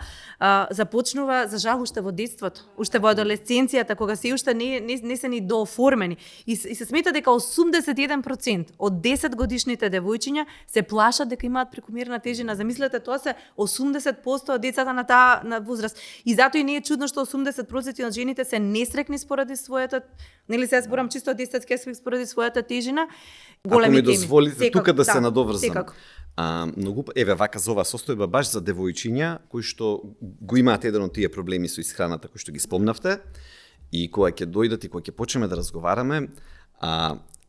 започнува, за жал, уште во детството, уште во адолесценцијата, кога се уште не се ни дооформени. И се смета дека 81% од 10 годишните девојчиња се плашат дека имаат прекомерна тежина. Замислете, тоа се 80% од децата на таа возраст. И затоа и не е чудно што 80% од жените се несрекни споради својата, нели се зборам чисто од естетски аспект, споради својата тежина. Големи теми. Ако ми дозволите секако, тука да се надоврзам. Секако. Многу, вака за оваа состојба баш за девојчиња кои што го имаат еден од тие проблеми со исхраната кои што ги спомнавте, и кога ќе дојдат и кога ќе почнеме да разговараме,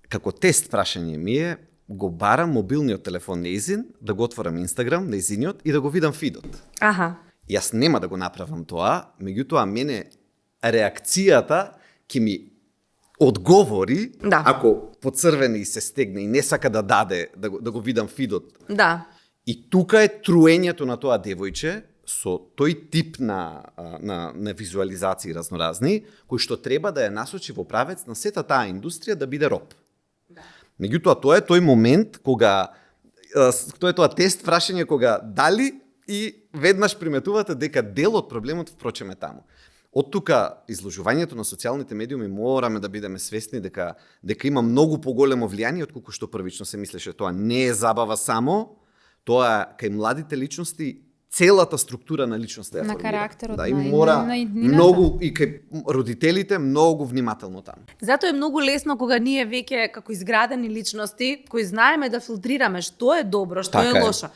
како тест прашање ми е, го барам мобилниот телефон неизин, да го отворам Инстаграм неизиниот и да го видам фидот. Аха. Јас нема да го направам тоа, меѓутоа мене реакцијата ќе ми одговори, да, ако поцрвени и се стегне и не сака да даде, да го видам фидот. Да. И тука е труењето на тоа девојче со тој тип на визуализации разноразни, кој што треба да ја насочи во правец на сета таа индустрија да биде роб. Да. Меѓутоа, тоа е тој момент кога, тоа е тоа тест прашање кога дали и веднаш приметувате дека дел од проблемот впрочем е таму. Од тука изложувањето на социјалните медиуми мораме да бидеме свесни дека има многу поголемо влијание од колку што првично се мислеше. Тоа не е забава само, тоа кај младите личности целата структура на личноста ја формира. На карактерот, да, и мора на многу и кај родителите многу внимателно таму. Затоа е многу лесно кога ние веќе како изградени личности, кои знаеме да филтрираме што е добро, што така е лошо,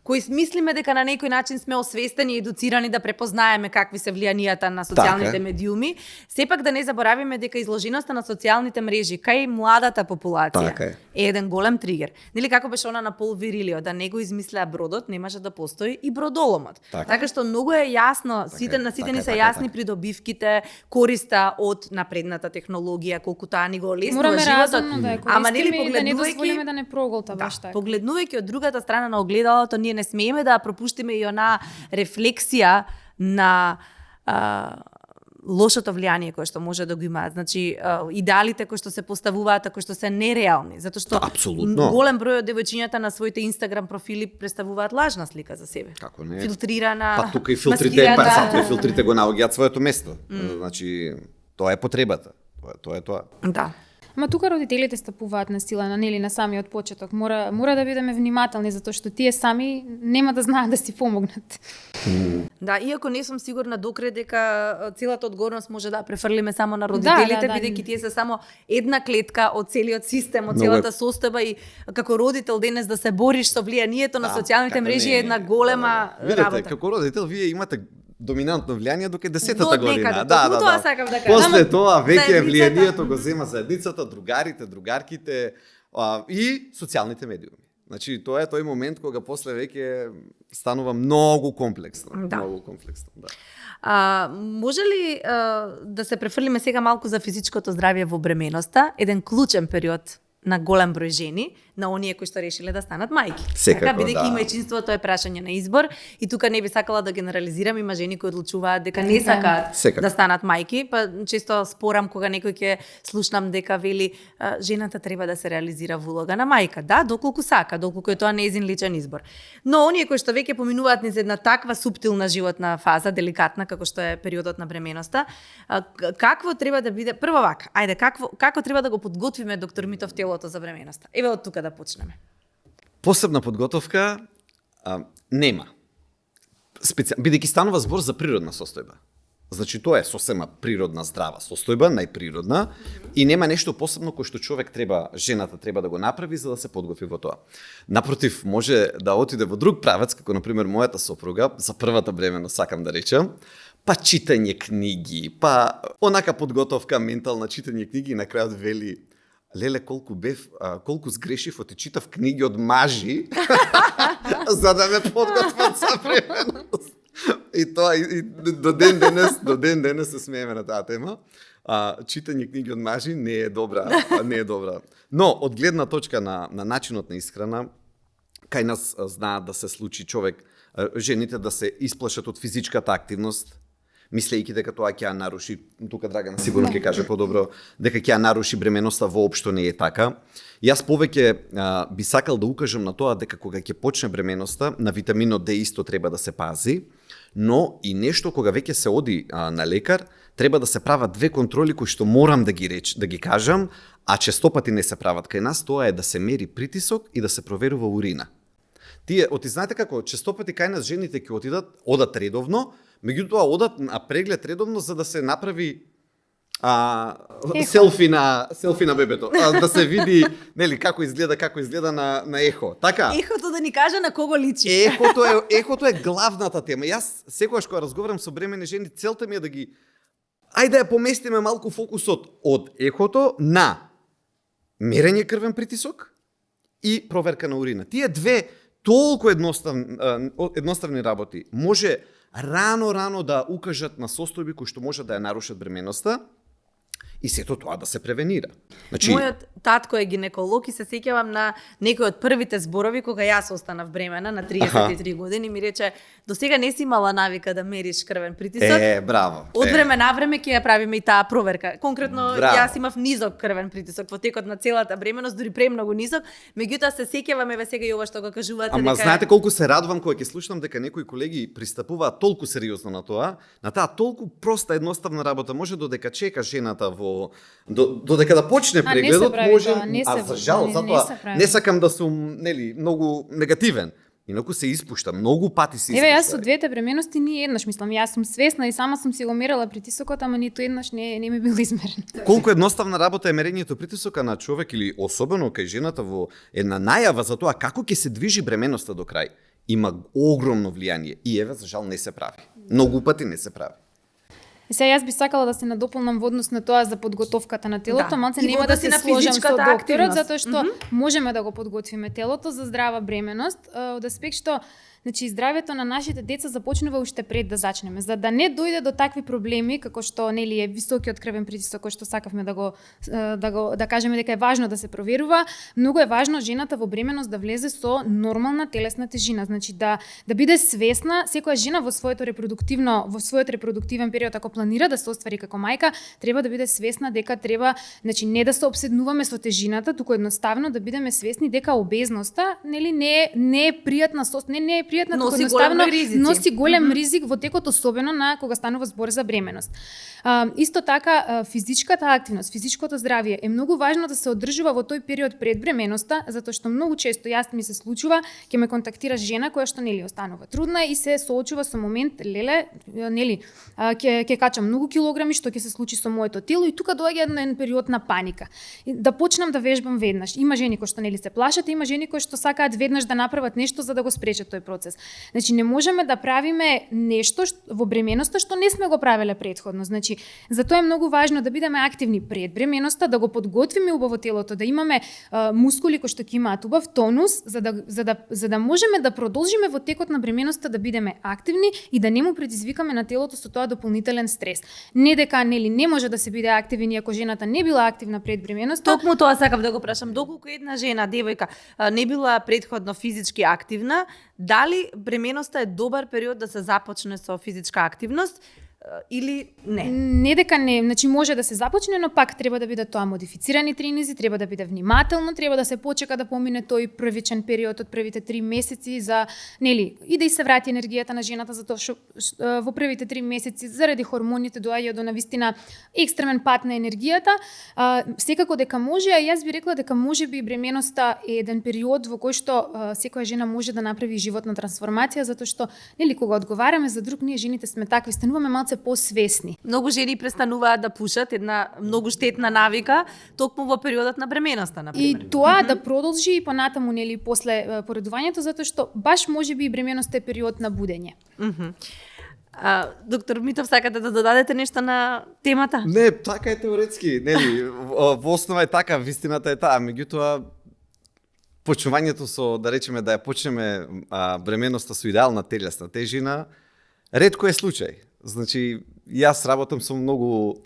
кои мислиме дека на некој начин сме освестени и едуцирани да препознаеме какви се влијанијата на социјалните медиуми, сепак да не заборавиме дека изложеноста на социјалните мрежи кај младата популација е еден голем тригер. Нели како беше она на Пол Вирилио, да не го измислеа бродот, не може да постои и бродоломот. Така што многу е јасно, сите ни се јасни придобивките, користа од напредната технологија, колку таа ни го олеснува животот. Ама нели погледнувајќи да не дозволиме да не проголта баш така. Погледнувајќи од другата страна на огледалото, ние не смееме да пропуштиме и она рефлексија на лошото влијание кое што може да го имаат. Значи, идеалите кои што се поставуваат, кои што се нереални, затоа што голем број од девојчињата на своите Инстаграм профили представуваат лажна слика за себе. Како не? Филтрирана, па тука и филтрите го наоѓаат своето место. Значи, тоа е потребата. Тоа е тоа. Да. Ама тука родителите стапуваат на сила, на самиот почеток. Мора да бидеме внимателни, затоа што тие сами нема да знаат да си помогнат. Да, иако не сум сигурна докрај дека целата одговорност може да префрлиме само на родителите, бидејќи тие се само една клетка од целиот систем, од целата состојба, и како родител денес да се бориш со влијанието на социјалните мрежи е една голема работа. Видете, како родител вие имате доминантно влијание доке 10-та година. Тоа сакам да кажам. После тоа веќе влијанието го зема заедницата, другарите, другарките и социјалните медиуми. Значи тоа е тој момент кога после веќе станува многу комплексно, многу комплексно, да. Може ли да се префрлиме сега малку за физичкото здравје во бременоста, еден клучен период на голем број жени, на оние кои што решиле да станат мајки. Секако, бидејќи мајчинството е прашање на избор, и тука не би сакала да генерализирам, има жени кои одлучуваат дека не сакаат да станат мајки, па често спорам кога некој ќе слушнам дека вели жената треба да се реализира во улога на мајка. Да, доколку сака, доколку е тоа нејзин личен избор. Но оние кои што веќе поминуваат низ една таква суптилна животна фаза, деликатна како што е периодот на бременоста, какво треба да биде прво вака? Ајде, како треба да го подготвиме доктор Митов телото за бременоста? Еве од тука да почнеме. Посебна подготовка нема. Бидејќи станува збор за природна состојба. Значи тоа е сосема природна здрава состојба, најприродна, и нема нешто посебно кој што жената треба да го направи за да се подготви во тоа. Напротив, може да отиде во друг правец, како на пример мојата сопруга, за првата бременост сакам да речем, па читање книги, па онака подготовка ментална, читање книги, и на крајот вели: леле, колку сгрешив, оти читав книги од мажи за да ме подготват за бременност. И тоа и до ден денес се смееме на таа тема. читање книги од мажи не е добра. Но од гледна точка на начинот на исхрана, кај нас знаат да се случи човек, жените да се исплашат од физичката активност, мислејќи дека тоа ќе ја наруши, тука Драгана сигурно ќе каже подобро, дека ќе ја наруши бременоста, воопшто не е така. Јас повеќе би сакал да укажам на тоа дека кога ќе почне бременоста, на витаминот Д исто треба да се пази, но и нешто кога веќе се оди на лекар, треба да се прават две контроли кои што морам да ги кажам, а често пати не се прават кај нас, тоа е да се мери притисок и да се проверува урина. Тие, знаете како, често пати кај нас жените ќе одат редовно, меѓутоа одат на преглед редовно за да се направи селфи на бебето, да се види, нели, како изгледа на ехо. Така. Ехото да ни каже на кого личи. Ехото е главната тема. Јас секогаш кога разговарам со бремени жени, целта ми е да ги ајде да ја поместиме малку фокусот од ехото на мерење крвен притисок и проверка на урина. Тие две толку едноставни работи може рано да укажат на состојби кои што можат да ја нарушат бременоста и сето тоа да се превенира. Значи, мојот татко е гинеколог и се сеќавам на некои од првите зборови кога јас останав бремена на 33 години, ми рече: "До сега не си имала навика да мериш крвен притисок." Браво. Од време на време ќе ја правиме и таа проверка. Конкретно Браво. Јас имав низок крвен притисок во текот на целата бременост, дури премногу низок, меѓутоа се сеќавам еве сега и ова што го кажувате Ама дека знаете колку се радувам кога ќе слушнам дека некои колеги пристапуваат толку сериозно на тоа, на таа толку проста едноставна работа, може додека чека жената додека да почне прегледот, за жал, затоа не сакам да сум, нели, многу негативен. Инаку се испушта, многу пати се испушта. Еве, јас со двете бременности ни еднаш, мислам, јас сум свесна и сама сум си го мерала притисокот, ама ниту еднаш не ми бил измерен. Колку едноставна работа е мерењето притисока на човек или особено кај жената во една најава за тоа како ќе се движи бременоста до крај. Има огромно влијание и еве за жал не се прави. Многу пати не се прави. И сега јас би сакала да се надополнам во однос на тоа за подготовката на телото, малце нема да се на сложам со докторот, активност. затоа што можеме да го подготвиме телото за здрава бременост, од аспект што значи здравјето на нашите деца започнува уште пред да зачнеме, за да не дојде до такви проблеми како што нели е високиот крвен притисок, кој што сакавме да кажеме дека е важно да се проверува. Многу е важно жената во бременост да влезе со нормална телесна тежина, значи да биде свесна. Секоја жена во својот репродуктивен период, ако планира да се оствари како мајка, треба да биде свесна дека треба, значи не да се обседнуваме со тежината, туку едноставно да бидеме свесни дека обезноста нели не е пријатна не е пријатна, туку едноставно носи голем ризик во текот, особено на кога станува збор за бременост. Исто така физичката активност, физичкото здравје е многу важно да се одржува во тој период пред бременоста, затоа што многу често јас ми се случува, ќе ме контактира жена која што нели останува трудна и се соочува со момент нели ќе качам многу килограми, што ќе се случи со моето тело, и тука доаѓа еден период на паника. И да почнам да вежбам веднаш. Има жени кои што нели се плашат, има жени кои што сакаат веднаш да направат нешто за да го спречат тој процес. Значи не можеме да правиме нешто во бременоста што не сме го правеле претходно. Значи затоа е многу важно да бидеме активни пред бременоста, да го подготвиме убаво телото, да имаме мускули кои што ќе имаат убав тонус, за да можеме да продолжиме во текот на бременоста да бидеме активни и да не му предизвикаме на телото со тоа дополнителен стрес. Не дека нели не може да се биде активен ако жената не била активна пред бременоста. Токму тоа сакав да го прашам, доколку една жена, девојка, не била претходно физички активна, дали бременоста е добар период да се започне со физичка активност или не? Не дека не, значи може да се започне, но пак треба да бидат тоа модифицирани тренинзи, треба да биде внимателно, треба да се почека да помине тој првичен период од првите 3 месеци за нели и да и се врати енергијата на жената, затоа што во првите 3 месеци заради хормоните доаѓа до навистина екстремен пат на енергијата. Секако дека може, а јас би рекла дека можеби бременоста е еден период во кој што секоја жена може да направи животна трансформација, затоа што нели кога одговараме за друг, ние жените сме такви, стануваме малце посвесни. Многу жени престануваат да пушат, една многу штетна навика, токму во периодот на бременоста, на пример. И тоа да продолжи и понатаму нели после поредувањето, затоа што баш можеби и бременоста е период на будење. Доктор Митов, сакате да додадете нешто на темата? Не, така е теоретски, нели, во основа е така, вистината е таа, меѓутоа почнувањето со, да речеме, да ја почнеме бременоста со идеална телесна тежина, ретко е случај. Значи, јас работам со многу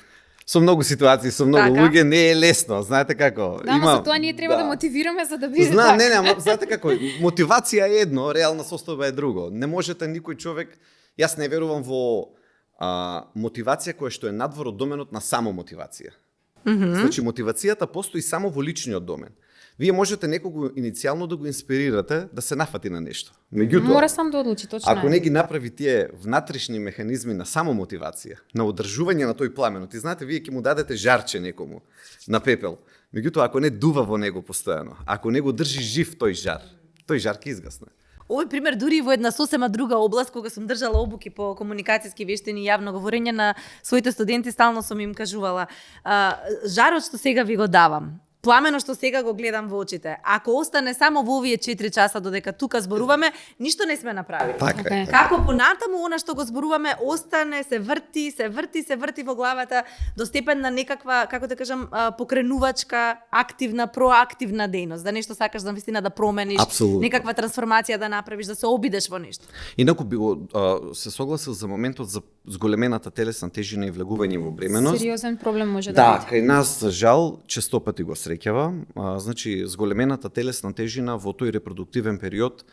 со многу ситуации, со многу Така. луѓе не е лесно, знаете како. Да, ама за тоа ние треба да мотивираме за да биде Знам, така. не, ама знаете како, мотивација е едно, реална состојба е друго. Не можете никој човек, јас не верувам во мотивација која што е надвор од доменот на само мотивација. Значи, мотивацијата постои само во личниот домен. Вие можете некого иницијално да го инспирирате да се нафати на нешто. Меѓутоа, Мора сам да одлучи, точно. ако не ги направи тие внатрешни механизми на само мотивација, на одржување на тој пламенот, и знаете, вие ќе му дадете жарче некому на пепел. Меѓутоа, ако не дува во него постојано, ако не го држи жив тој жар ќе изгасне. Овој пример дури и во една сосема друга област, кога сум држала обуки по комуникацијски вештини и јавно говорење на своите студенти, стално сум им кажувала, жарот што сега ви го давам, пламено што сега го гледам во очите, ако остане само во овие 4 часа додека тука зборуваме, ништо не сме направили. Така е. Океј. Како понатаму она што го зборуваме остане, се врти во главата до степен на некаква, како да кажам, покренувачка, активна, проактивна дејност, да нешто сакаш за вистина да промениш, Апсолутно. некаква трансформација да направиш, да се обидеш во нешто. Инаку би го се согласил за моментот за зголемената телесна тежина и влегување во бременост. Сериозен проблем може Да, да кај нас за жал често пати го среќава. Значи зголемената телесна тежина во тој репродуктивен период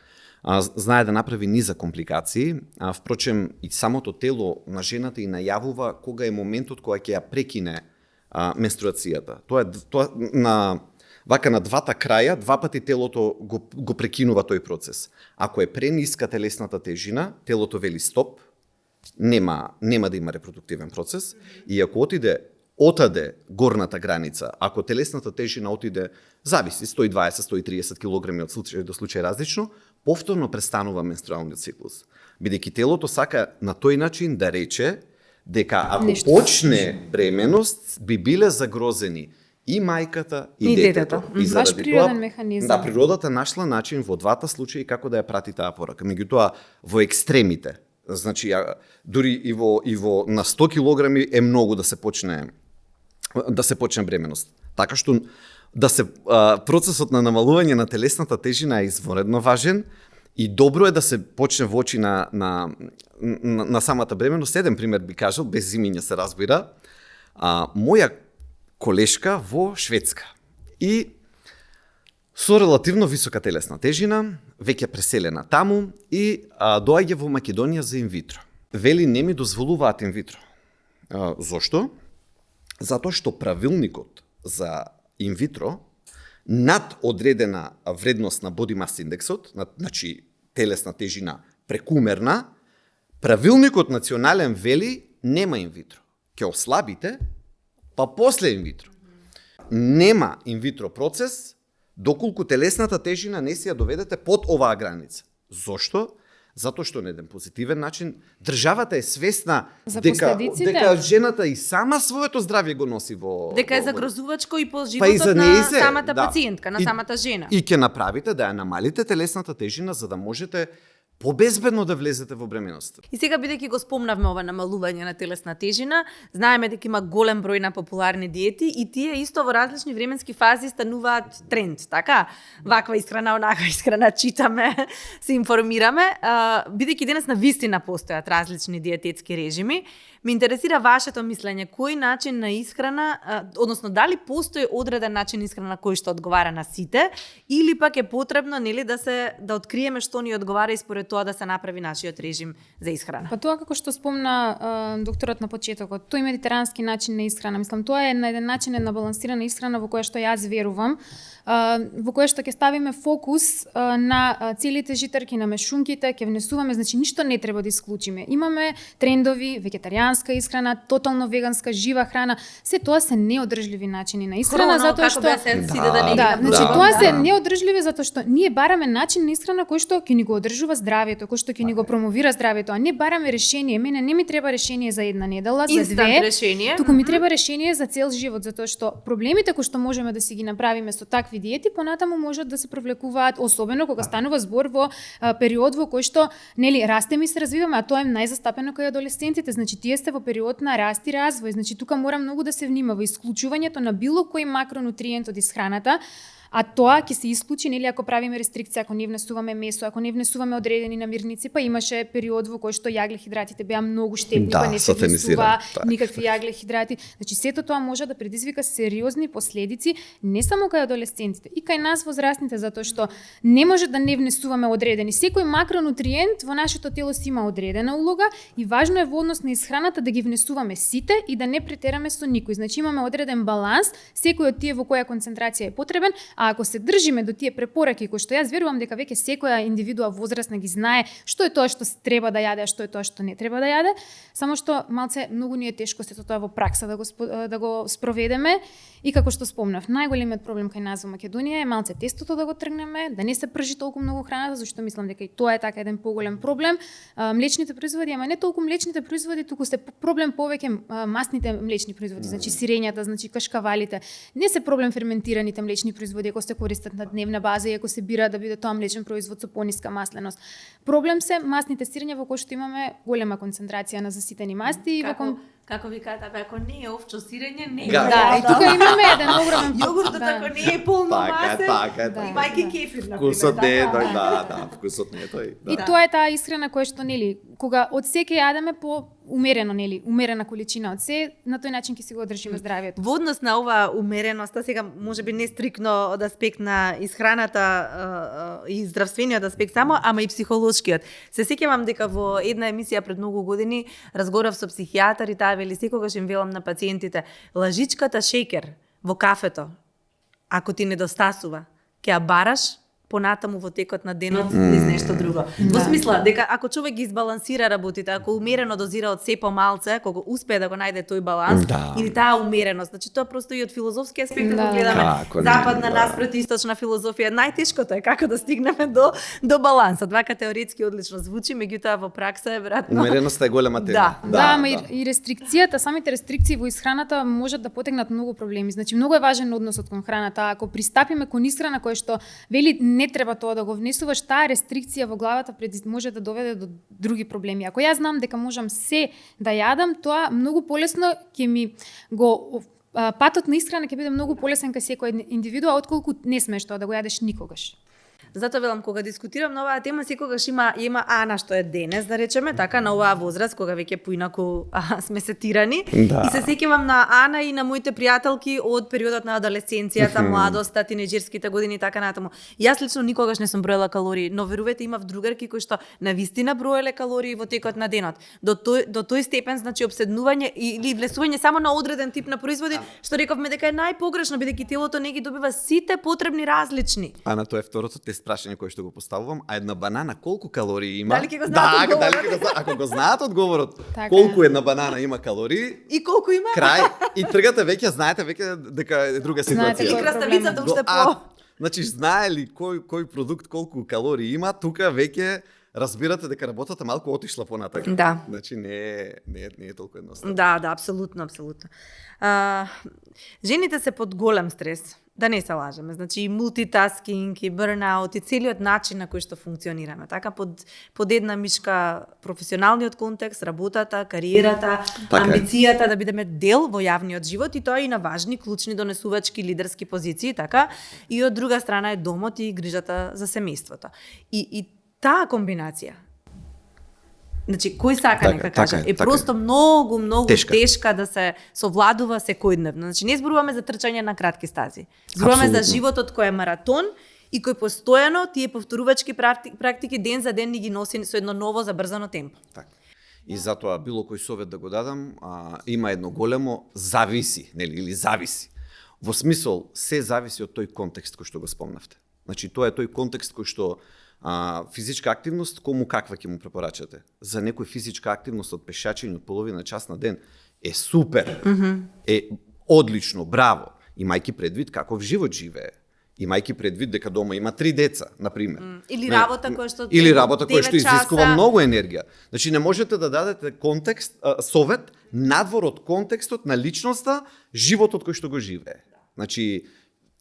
знае да направи низа компликации. Впрочем и самото тело на жената и најавува кога е моментот кога ќе ја прекине менструацијата. Тоа на вака на двата краја, два пати телото го прекинува тој процес. Ако е прениска телесната тежина, телото вели стоп, нема да има репродуктивен процес, и ако отаде горната граница, ако телесната тежина отиде, зависи, 120-130 кг од случај до случај различно, повторно престанува менструалниот циклус. Бидејќи телото сака на тој начин да рече дека ако Нешто почне бременост, би биле загрозени и мајката и детето. И Баш заради природен механизам. Да, природата нашла начин во двата случаи како да ја прати таа порака. Меѓутоа, во екстремите, значи дури и во на 100 килограми е многу да се почне бременост. Така што процесот на намалување на телесната тежина е изворедно важен и добро е да се почне во очи на самата бременост. Еден пример би кажал, без имиња се разбира. Моја колешка во Шведска и со релативно висока телесна тежина, веќе преселена таму и доаѓа во Македонија за инвитро. Вели не ми дозволуваат инвитро. Зошто? Затоа што правилникот за инвитро над одредена вредност на body mass индексот, значи телесна тежина прекумерна, правилникот национален вели нема инвитро. Ќе ослабите, па после инвитро. Нема инвитро процес доколку телесната тежина не си ја доведете под оваа граница. Зошто? Затоа што на еден позитивен начин државата е свесна За дека последиците. жената и сама своето здравје го носи во Дека е во- загрозувачко и по Па и животот за на нејзе, самата да. пациентка, на И- самата жена. И ќе направите да ја намалите телесната тежина за да можете побезбедно да влезете во бременост. И сега бидејќи го спомнавме ова намалување на телесна тежина, знаеме дека има голем број на популарни диети и тие исто во различни временски фази стануваат тренд, така? Ваква исхрана, онаква исхрана, читаме, се информираме. Бидејќи денес на вистина постојат различни диететски режими, ме интересира вашето мислење, кој начин на исхрана, односно дали постои одреден начин исхрана кој што одговара на сите, или пак е потребно нели да откриеме што ни одговара и според тоа да се направи нашиот режим за исхрана. Па тоа како што спомна докторот на почетокот, тој медитерански начин на исхрана, мислам тоа е на еден начин на балансирана исхрана во која што јас верувам, во која што ќе ставиме фокус на целите житарки, на мешунките, ќе внесуваме, значи ништо не треба да исклучиме. Имаме трендови, вегетаријанска исхрана, тотално веганска, жива храна, се тоа се неодржливи начини на исхрана, затоа што да, значи Да, тоа се да. неодржливи затоа што ние бараме начин на исхрана кој што ќе ни го одржува здравјето, кој што ќе ни го промовира здравјето, а не бараме решение. Мене не ми треба решение за една недела, за Инстант две, решение. туку ми треба решение за цел живот, затоа што проблемите кои што можеме да си ги направиме со такви диети, понатаму можат да се провлекуваат, особено кога станува збор во период во кој што нели растеме и се развиваме, а тоа е најзастапено кај адолесцентите. Значи тие сте во период на раст и развој. Значи тука мора многу да се внимава исклучувањето на било кој макронутриент од исхраната. А тоа ќе се исклучи нели ако правиме рестрикција, ако не внесуваме месо, ако не внесуваме одредени намирници, па имаше период во кој што јаглехидратите беа многу штетни, па не се внесува никакви јаглехидрати. Значи сето тоа може да предизвика сериозни последици не само кај адолесцентите, и кај нас возрастните, затоа што не може да не внесуваме одредени. Секој макронутриент во нашето тело си има одредена улога и важно е во однос на исхраната да ги внесуваме сите и да не претераме со никој. Значи имаме одреден баланс, секој од тие во која концентрација е потребен, а ако се држиме до тие препораки кои што јас верувам дека веќе секоја индивидуа возрастна ги знае што е тоа што треба да јаде, а што е тоа што не треба да јаде, само што малце многу ни е тешко сето тоа во пракса да го спроведеме. И како што спомнав, најголемиот проблем кај нас во Македонија е малце тестото да го тргнеме, да не се пржи толку многу храната, зашто мислам дека и тоа е така еден поголем проблем. Млечните производи, ама не толку млечните производи, туку се проблем повеќе масните млечни производи, значи сирењата, значи кашкавалите. Не се проблем ферментираните млечни производи ако се користат на дневна база и ако се бира да биде тоа млечен производ со пониска масленост. Проблем се масните сирења во кои што имаме голема концентрација на заситени масти и Како ви кажат, ако не е овчо сирење, не е. Да, и тука имаме еден огромен Јогуртот ако не е полно масе, имајќи кефир, например. Вкусот не е тој, вкусот не е тој. И тоа е таа исхрана која што нели, кога од се ќе јадеме по умерено, нели, умерена количина од се, на тој начин ќе си го одржиме здравието. Во однос на оваа умереноста, сега можеби не стрикно од аспект на исхраната и здравствениот аспект само, ама и психолошкиот. Се сеќавам дека во една емисија пред многу години разговарав со психијатар и таа вели секогаш им велам на пациентите, лажичката шеќер во кафето, ако ти недостасува, ќе ја бараш понатаму во текот на денот низ нешто друго. Во смисла дека ако човек ги избалансира работите, ако умерено дозира од се помалце, кога успее да го најде тој баланс или таа умереност, значи тоа просто и од филозофски аспект да гледаме западна наспроти источна филозофија, најтешкото е како да стигнеме до балансот. Вака теоретски одлично звучи, меѓутоа во пракса е веројатно. Умереноста е голема тема. Да, и рестрикцијата, самите рестрикции во исхраната можат да потегнат многу проблеми. Значи многу е важен односот кон храната. Ако пристапиме кон исхрана која што вели не треба тоа да го внесуваш, таа рестрикција во главата може да доведе до други проблеми. Ако јас знам дека можам се да јадам, тоа многу полесно ќе ми го патот на исхрана ќе биде многу полесен кај секој индивидуа отколку не смееш тоа да го јадеш никогаш. Затоа велам, кога дискутирам на оваа тема, секогаш има Ана што е денес, да речеме, така на оваа возраст, кога веќе поинаку сме сетирани. Да. И се сеќавам на Ана и на моите пријателки од периодот на адолесценцијата, младоста, тинеџерските години и така натаму. Јас лично никогаш не сум броела калории, но верувате, имав другарки кои што навистина броеле калории во текот на денот. До тој степен, значи обседнување или влесување само на одреден тип на производи, што рековме дека е најпогрешно, бидејќи телото не ги добива сите потребни различни. Ана, тоа е второто прашање кое што го поставувам, а една банана колку калории има? Дали ќе го знаат одговорот? Ако го знаат одговорот, колку една банана има калории и колку има? Крај и тргате веќе знаете дека е друга ситуација. И краставицата уште по. Значи знаели кој продукт колку калории има, тука веќе разбирате дека работата малку отишла понатака. Да. Значи не е толку едноставно. Да, апсолутно. Жените се под голем стрес. Да не се лажеме, значи и мултитаскинг, и бърнаут, и целиот начин на кој што функционираме, така под една мишка професионалниот контекст, работата, кариерата, амбицијата да бидеме дел во јавниот живот и тоа и на важни, клучни донесувачки, лидерски позиции, така, и од друга страна е домот и грижата за семејството. И таа комбинација, значи, кој сака нека каже, е просто многу тешка да се совладува секојдневно. Значи, не зборуваме за трчање на кратки стази. Зборуваме за животот кој е маратон и кој постојано тие повторувачки практики ден за ден ни ги носи со едно ново забрзано темпо. Така. И затоа било кој совет да го дадам, има едно големо зависи, нели, или зависи. Во смисол, се зависи од тој контекст кој што го спомнавте. Значи, тоа е тој контекст кој што физичка активност, кому каква ќе му препорачате? За некој физичка активност од пешачење од половина час на ден е супер, е одлично, браво, имајќи предвид каков живот живее, имајќи предвид дека дома има 3 деца, например. Или работа која што изискува многу енергија. Значи не можете да дадете контекст, совет надвор од контекстот на личноста, животот кој што го живее. Значи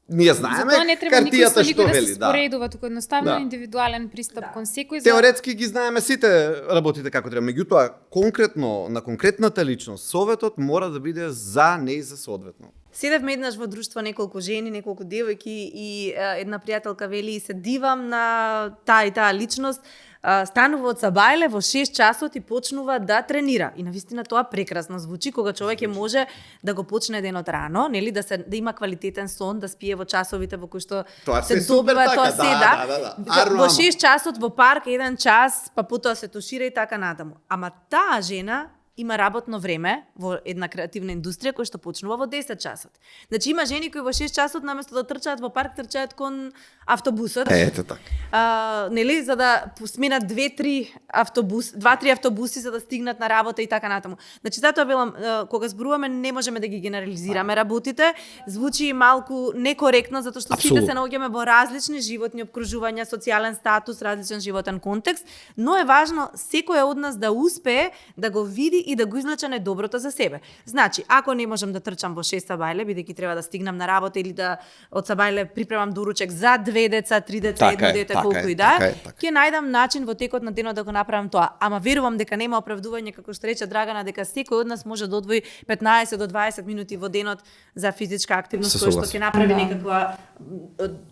Ние знаеме Затоа не треба никој картијата со што никој да вели, се да. споредува, туку едноставно Да. индивидуален пристап кон секој. Теоретски ги знаеме сите работите како треба, меѓутоа конкретно на конкретната личност советот мора да биде за неј за соодветно. Седевме еднаш во друштво неколку жени, неколку девојки и една пријателка вели и се дивам на таа и таа личност, станува од Сабајле во 6 часот и почнува да тренира. И навистина тоа прекрасно звучи кога човек може да го почне денот рано, нели да има квалитетен сон, да спие во часовите во кои што Тоа се се супер добива така, тоа се да. Во 6 часот во парк 1 час, па потоа се тушира и така натаму. Ама таа жена има работно време во една креативна индустрија која што почнува во 10 часот. Значи има жени кои во 6 часот наместо да трчаат во парк трчаат кон автобусот. Ете така. Нели за да сменат 2-3 автобуси за да стигнат на работа и така натаму. Значи затоа велам кога зборуваме не можеме да ги генерализираме работите. Звучи малку некоректно затоа што сите се наоѓаме во различни животни обкружувања, социјален статус, различен животен контекст, но е важно секој од нас да успее да го види и да го извлече најдоброто за себе. Значи, ако не можам да трчам во 6 Сабајле, бидејќи треба да стигнам на работа или да од Сабајле припремам доручек за 2 деца, 3 деца, едно дете, колку и да е, ќе најдам начин во текот на денот да го направам тоа. Ама верувам дека нема оправдување, како што рече Драгана, дека секој од нас може да одвои 15 до 20 минути во денот за физичка активност, која што ќе направи некаква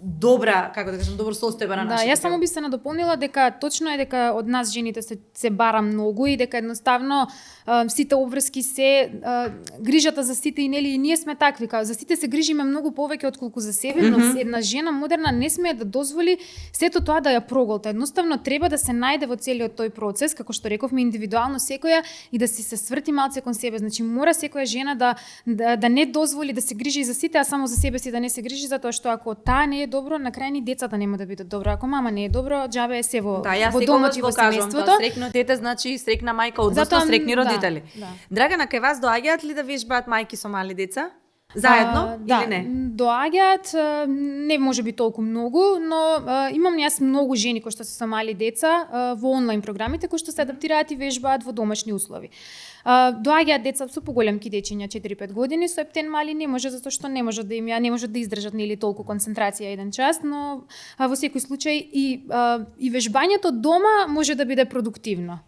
добра, како да кажам, добро состојба на нашето. Да, јас само би се надополнила дека точно е дека од нас жените се бара многу и дека едноставно сите обврски се грижата за сите и нели и ние сме такви, за сите се грижиме многу повеќе отколку за себе, но една жена модерна не смее да дозволи сето тоа да ја проголта. Едноставно треба да се најде во целиот тој процес, како што рековме индивидуално секоја и да се сврти малце кон себе. Значи мора секоја жена да не дозволи да се грижи за сите, а само за себе си да не се грижи, затоа што ако таа не е добро, на крај ни децата нема да бидат добро. Ако мама не е добро, џабе е се во домот и во семејството. Среќно дете значи среќна мајка, односно среќни родители. Да. Драгана, кај вас доаѓаат ли да вежбаат мајки со мали деца? Заедно или не? Доаѓаат, не може би толку многу, но имам јас многу жени кои што се со мали деца во онлайн програмите кои што се адаптираат и вежбаат во домашни услови. Доаѓаат деца со поголемки дечиња 4-5 години, со ептен мали не може затоа што не може да издржат нели толку концентрација еден час, но во секој случај и вежбањето дома може да биде продуктивно.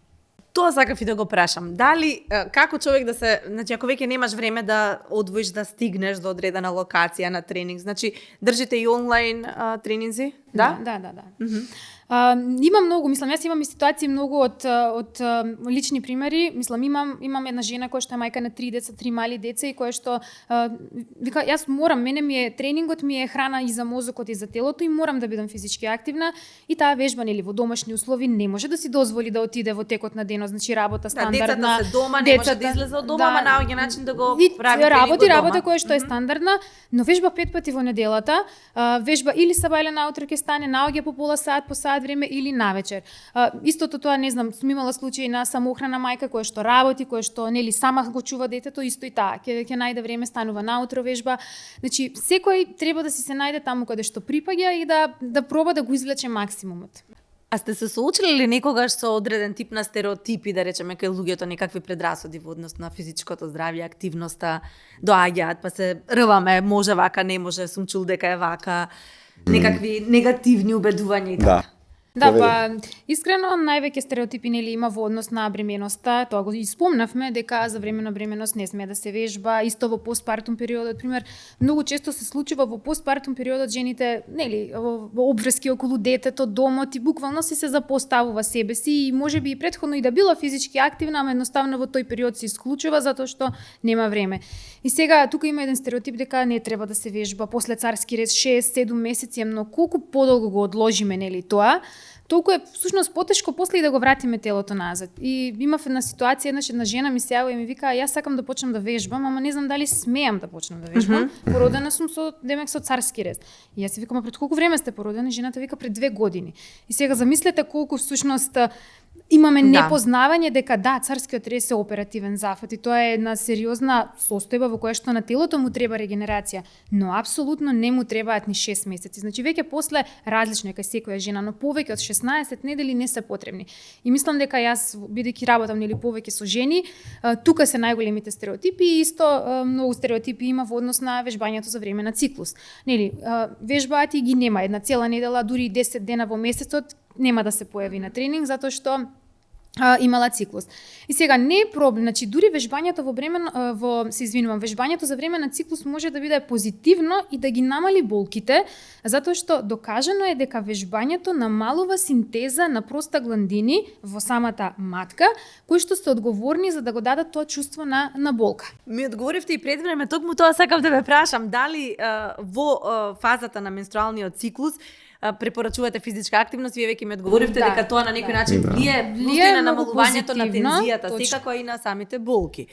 Тоа сакав и да го прашам. Дали како човек да се, значи ако веќе немаш време да одвоиш да стигнеш до одредена локација на тренинг, значи држите и онлайн тренинзи? Да. Има многу, мислам, јас имам и ситуации многу од лични примери. Мислам, имам една жена која што е мајка на 3 деца, 3 мали деца и која што вика јас морам, тренингот ми е храна и за мозокот и за телото и морам да бидам физички активна и таа вежба нели во домашни услови не може да си дозволи да отиде во текот на денот, значи работа стандардна. Децата се дома, не може да излезе од дома, ама наоѓа начин да го прави работа која што е стандардна, но вежба 5 пати во неделата, вежба или Сабајле наутро ќе стане, наоѓа по пола сат, по сат време или навечер. Истото тоа, не знам, сум имала случаи на самоохрана мајка која што работи, која што нели сама го чува детето, исто и таа ќе најде време, станува наутро вежба. Значи секој треба да си се најде таму каде што припаѓа и да проба да го извлече максимумот. А сте се соочили ли некогаш со одреден тип на стереотипи, да речеме, кај луѓето некакви предрасуди во однос на физичкото здравје, активноста, доаѓаат, па се рваме, може вака, не може, сум чул дека е вака, некакви негативни убедувања и така. Да, па искрено највеќе стереотипи нели има во однос на бременоста, тоа го испомнавме дека за време на бременост не смее да се вежба, исто во постпартум периодот, пример, многу често се случува во постпартум периодот жените, нели, во обврски околу детето, домот и буквално се запоставува себе си и можеби и претходно и да била физички активна, ама едноставно во тој период се исклучува затоа што нема време. И сега тука има еден стереотип дека не треба да се вежба после царски рез 6-7 месеци, но колку подолго го одложиме нели тоа, толку е всушност потешко после и да го вратиме телото назад. И имав една ситуација, една жена ми се јавува и ми вика, јас сакам да почнам да вежбам, ама не знам дали смеам да почнам да вежбам. Породена сум со царски рез. И јас си викам, пред колку време сте породена? Жената вика пред 2 години. И сега замислете колку всушност имаме Да. непознавање дека царскиот рез е оперативен зафат и тоа е една сериозна состојба во која што на телото му треба регенерација, но апсолутно не му требаат ни 6 месеци. Значи веќе после различно е кај секоја жена, но повеќе од 16 недели не се потребни. И мислам дека јас бидејќи работам повеќе со жени, тука се најголемите стереотипи и исто многу стереотипи има во однос на вежбањето за време на циклус. Вежбаат и ги нема една цела недела, дури и 10 дена во месецот нема да се појави на тренинг затоа што имала циклус. И сега не е проблем, значи дури вежбањето вежбањето за време на циклус може да биде позитивно и да ги намали болките, затоа што докажано е дека вежбањето намалува синтеза на простагландини во самата матка, кои што се одговорни за да го дадат тоа чувство на болка. Ми одговоривте и пред време, токму тоа сакав да ве прашам, дали во фазата на менструалниот циклус препорачувате физичка активност, вие веќе ми одговоривте дека тоа на некој начин влие на намалувањето на тензијата, секако и на самите болки.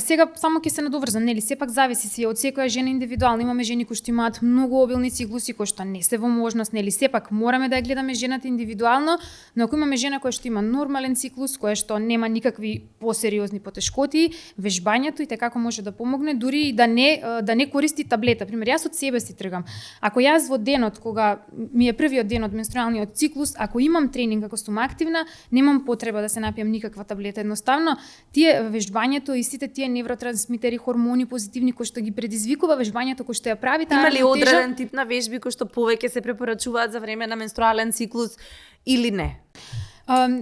Сега само ќе се надоврзам, нели, сепак зависи си од секоја жена индивидуално. Имаме жени кои што имаат многу обилни циклуси, кои што не се во можност, нели, сепак мораме да ја гледаме жената индивидуално, но ако имаме жена која што има нормален циклус, која што нема никакви посериозни потешкоти, вежбањето и како може да помогне, дури и да не користи таблета. Пример, јас од себе си тргам. Ако јас во денот кога ми е првиот ден од менструалниот циклус, ако имам тренинг, ако сум активна, немам потреба да се напијам никаква таблета. Едноставно, тие вежбањето и сите тие невротрансмитери, хормони позитивни кои што ги предизвикува вежбањето кој што ја прави таа рамнотежа. Има ли одреден тип на вежби кои што повеќе се препорачуваат за време на менструален циклус или не?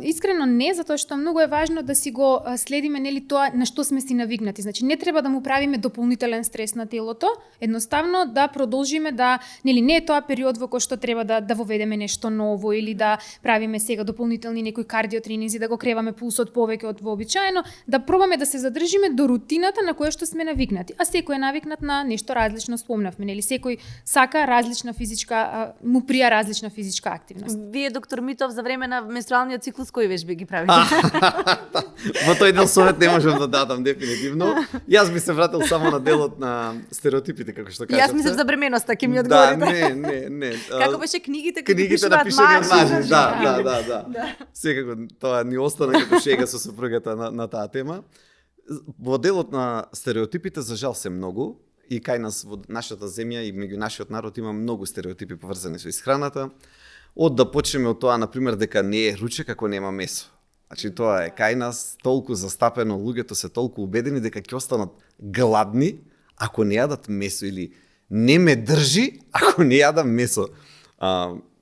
Искрено не, затоа што многу е важно да си го следиме нели тоа на што сме си навигнати. Значи не треба да му правиме дополнителен стрес на телото, едноставно да продолжиме да нели не е тоа период во кој што треба да воведеме нешто ново или да правиме сега дополнителни некои кардиотренинзи, да го креваме пулсот повеќе од вообичаено, да пробаме да се задржиме до рутината на која што сме навикнати. А секој е навикнат на нешто различно, спомнавме, нели секој сака различна физичка, му прија различна физичка активност. Вие, доктор Митов, за време на менструалниот циклус кои вежби ги правите? Во тој дел совет не можам да дадам дефинитивно. Јас би се вратил само на делот на стереотипите, како што кажавте. Јас мислам за бременоста, ќе ми одговорите. Не. Како беше книгите кои книгите напишани од мажи? Да. Секако тоа ни остана како шега со сопругата на таа тема. Во делот на стереотипите за жал се многу и кај нас во нашата земја и меѓу нашиот народ има многу стереотипи поврзани со исхраната. Од да почнеме од тоа, например, дека не е ручек ако нема месо. Значи, тоа е кај нас толку застапено, луѓето се толку убедени дека ќе останат гладни ако не јадат месо или не ме држи ако не јадам месо.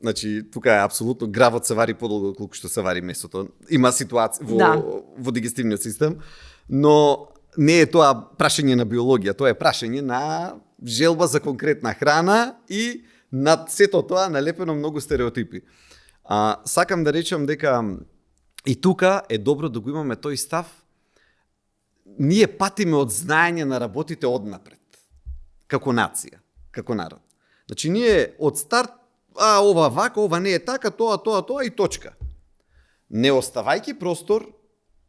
Значи, тука е апсолутно гравот се вари подолго колку што се вари месото. Има ситуација во дигестивниот систем, но не е тоа прашање на биологија, тоа е прашање на желба за конкретна храна и над сето тоа налепено многу стереотипи. Сакам да речам дека и тука е добро да го имаме тој став. Ние патиме од знаење на работите однапред, како нација, како народ. Значи ние од старт, ова вака, ова не е така, тоа и точка. Не оставајќи простор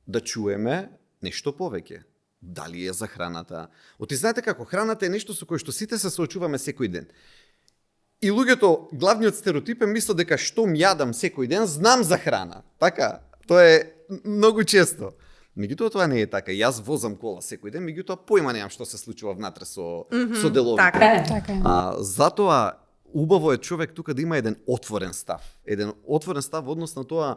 да чуеме нешто повеќе. Дали е за храната. Оти знаете како, храната е нешто со кое што сите се соочуваме секој ден. И луѓето, главниот стереотип е мислат дека што јадам секој ден, знам за храна. Така, тоа е многу често. Меѓутоа тоа не е така. Јас возам кола секој ден, меѓутоа појма немам што се случува внатре со деловите. Така е. Затоа убаво е човек тука да има еден отворен став. Еден отворен став во однос на тоа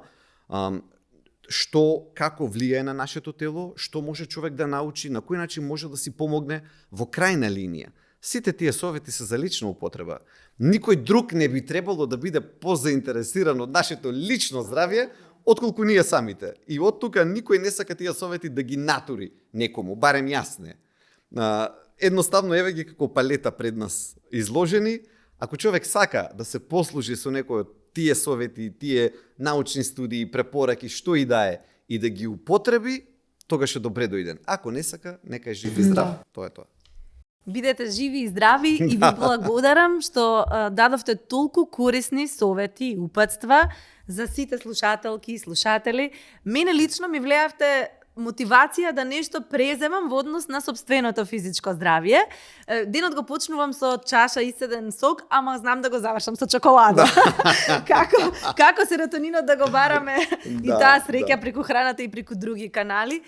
што како влијае на нашето тело, што може човек да научи, на кој начин може да си помогне во крајна линија. Сите тие совети се за лична употреба. Никој друг не би требало да биде позаинтересиран од нашето лично здравје, отколку ние самите. И од тука никој не сака тие совети да ги натури некому, барем јас не. Едноставно еве ги како палета пред нас изложени. Ако човек сака да се послужи со некој од тие совети, тие научни студии, препораки, што и да е, и да ги употреби, тогаш е добре дојден. Ако не сака, нека е жив и здрав. Тоа е тоа. Бидете живи и здрави и ви благодарам што дадовте толку корисни совети и упатства за сите слушателки и слушатели. Мене лично ми влеавте мотивација да нешто преземам во однос на собственото физичко здравје. Денот го почнувам со чаша исцеден сок, ама знам да го завршам со чоколада. како серотонинот да го бараме и таа среќа преку храната и преку други канали.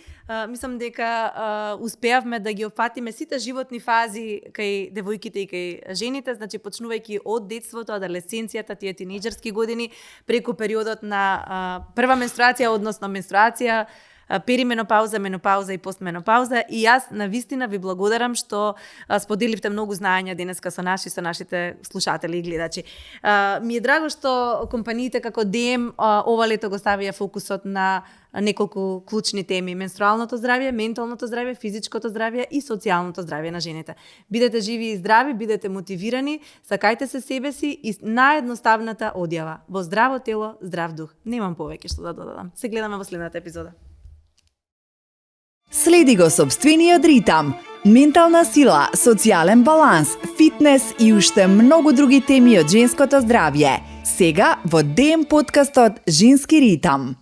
Мислам дека успеавме да ги опфатиме сите животни фази кај девојките и кај жените, значи почнувајќи од детството, адолесценцијата, тие тинејџерски години, преку периодот на прва менструација, односно менструација, перименопауза, менопауза и постменопауза, и јас навистина ви благодарам што споделивте многу знаења денеска со нашите слушатели и гледачи. Ми е драго што компаниите како ДМ ова лето го ставија фокусот на неколку клучни теми: менструалното здравје, менталното здравје, физичкото здравје и социјалното здравје на жените. Бидете живи и здрави, бидете мотивирани, сакајте се себе си и наједноставната одјава: во здраво тело, здрав дух. Немам повеќе што да додадам. Се гледаме во следната епизода. Следи го собствениот ритам, ментална сила, социјален баланс, фитнес и уште многу други теми од женското здравје. Сега во ДМ подкастот Женски ритам.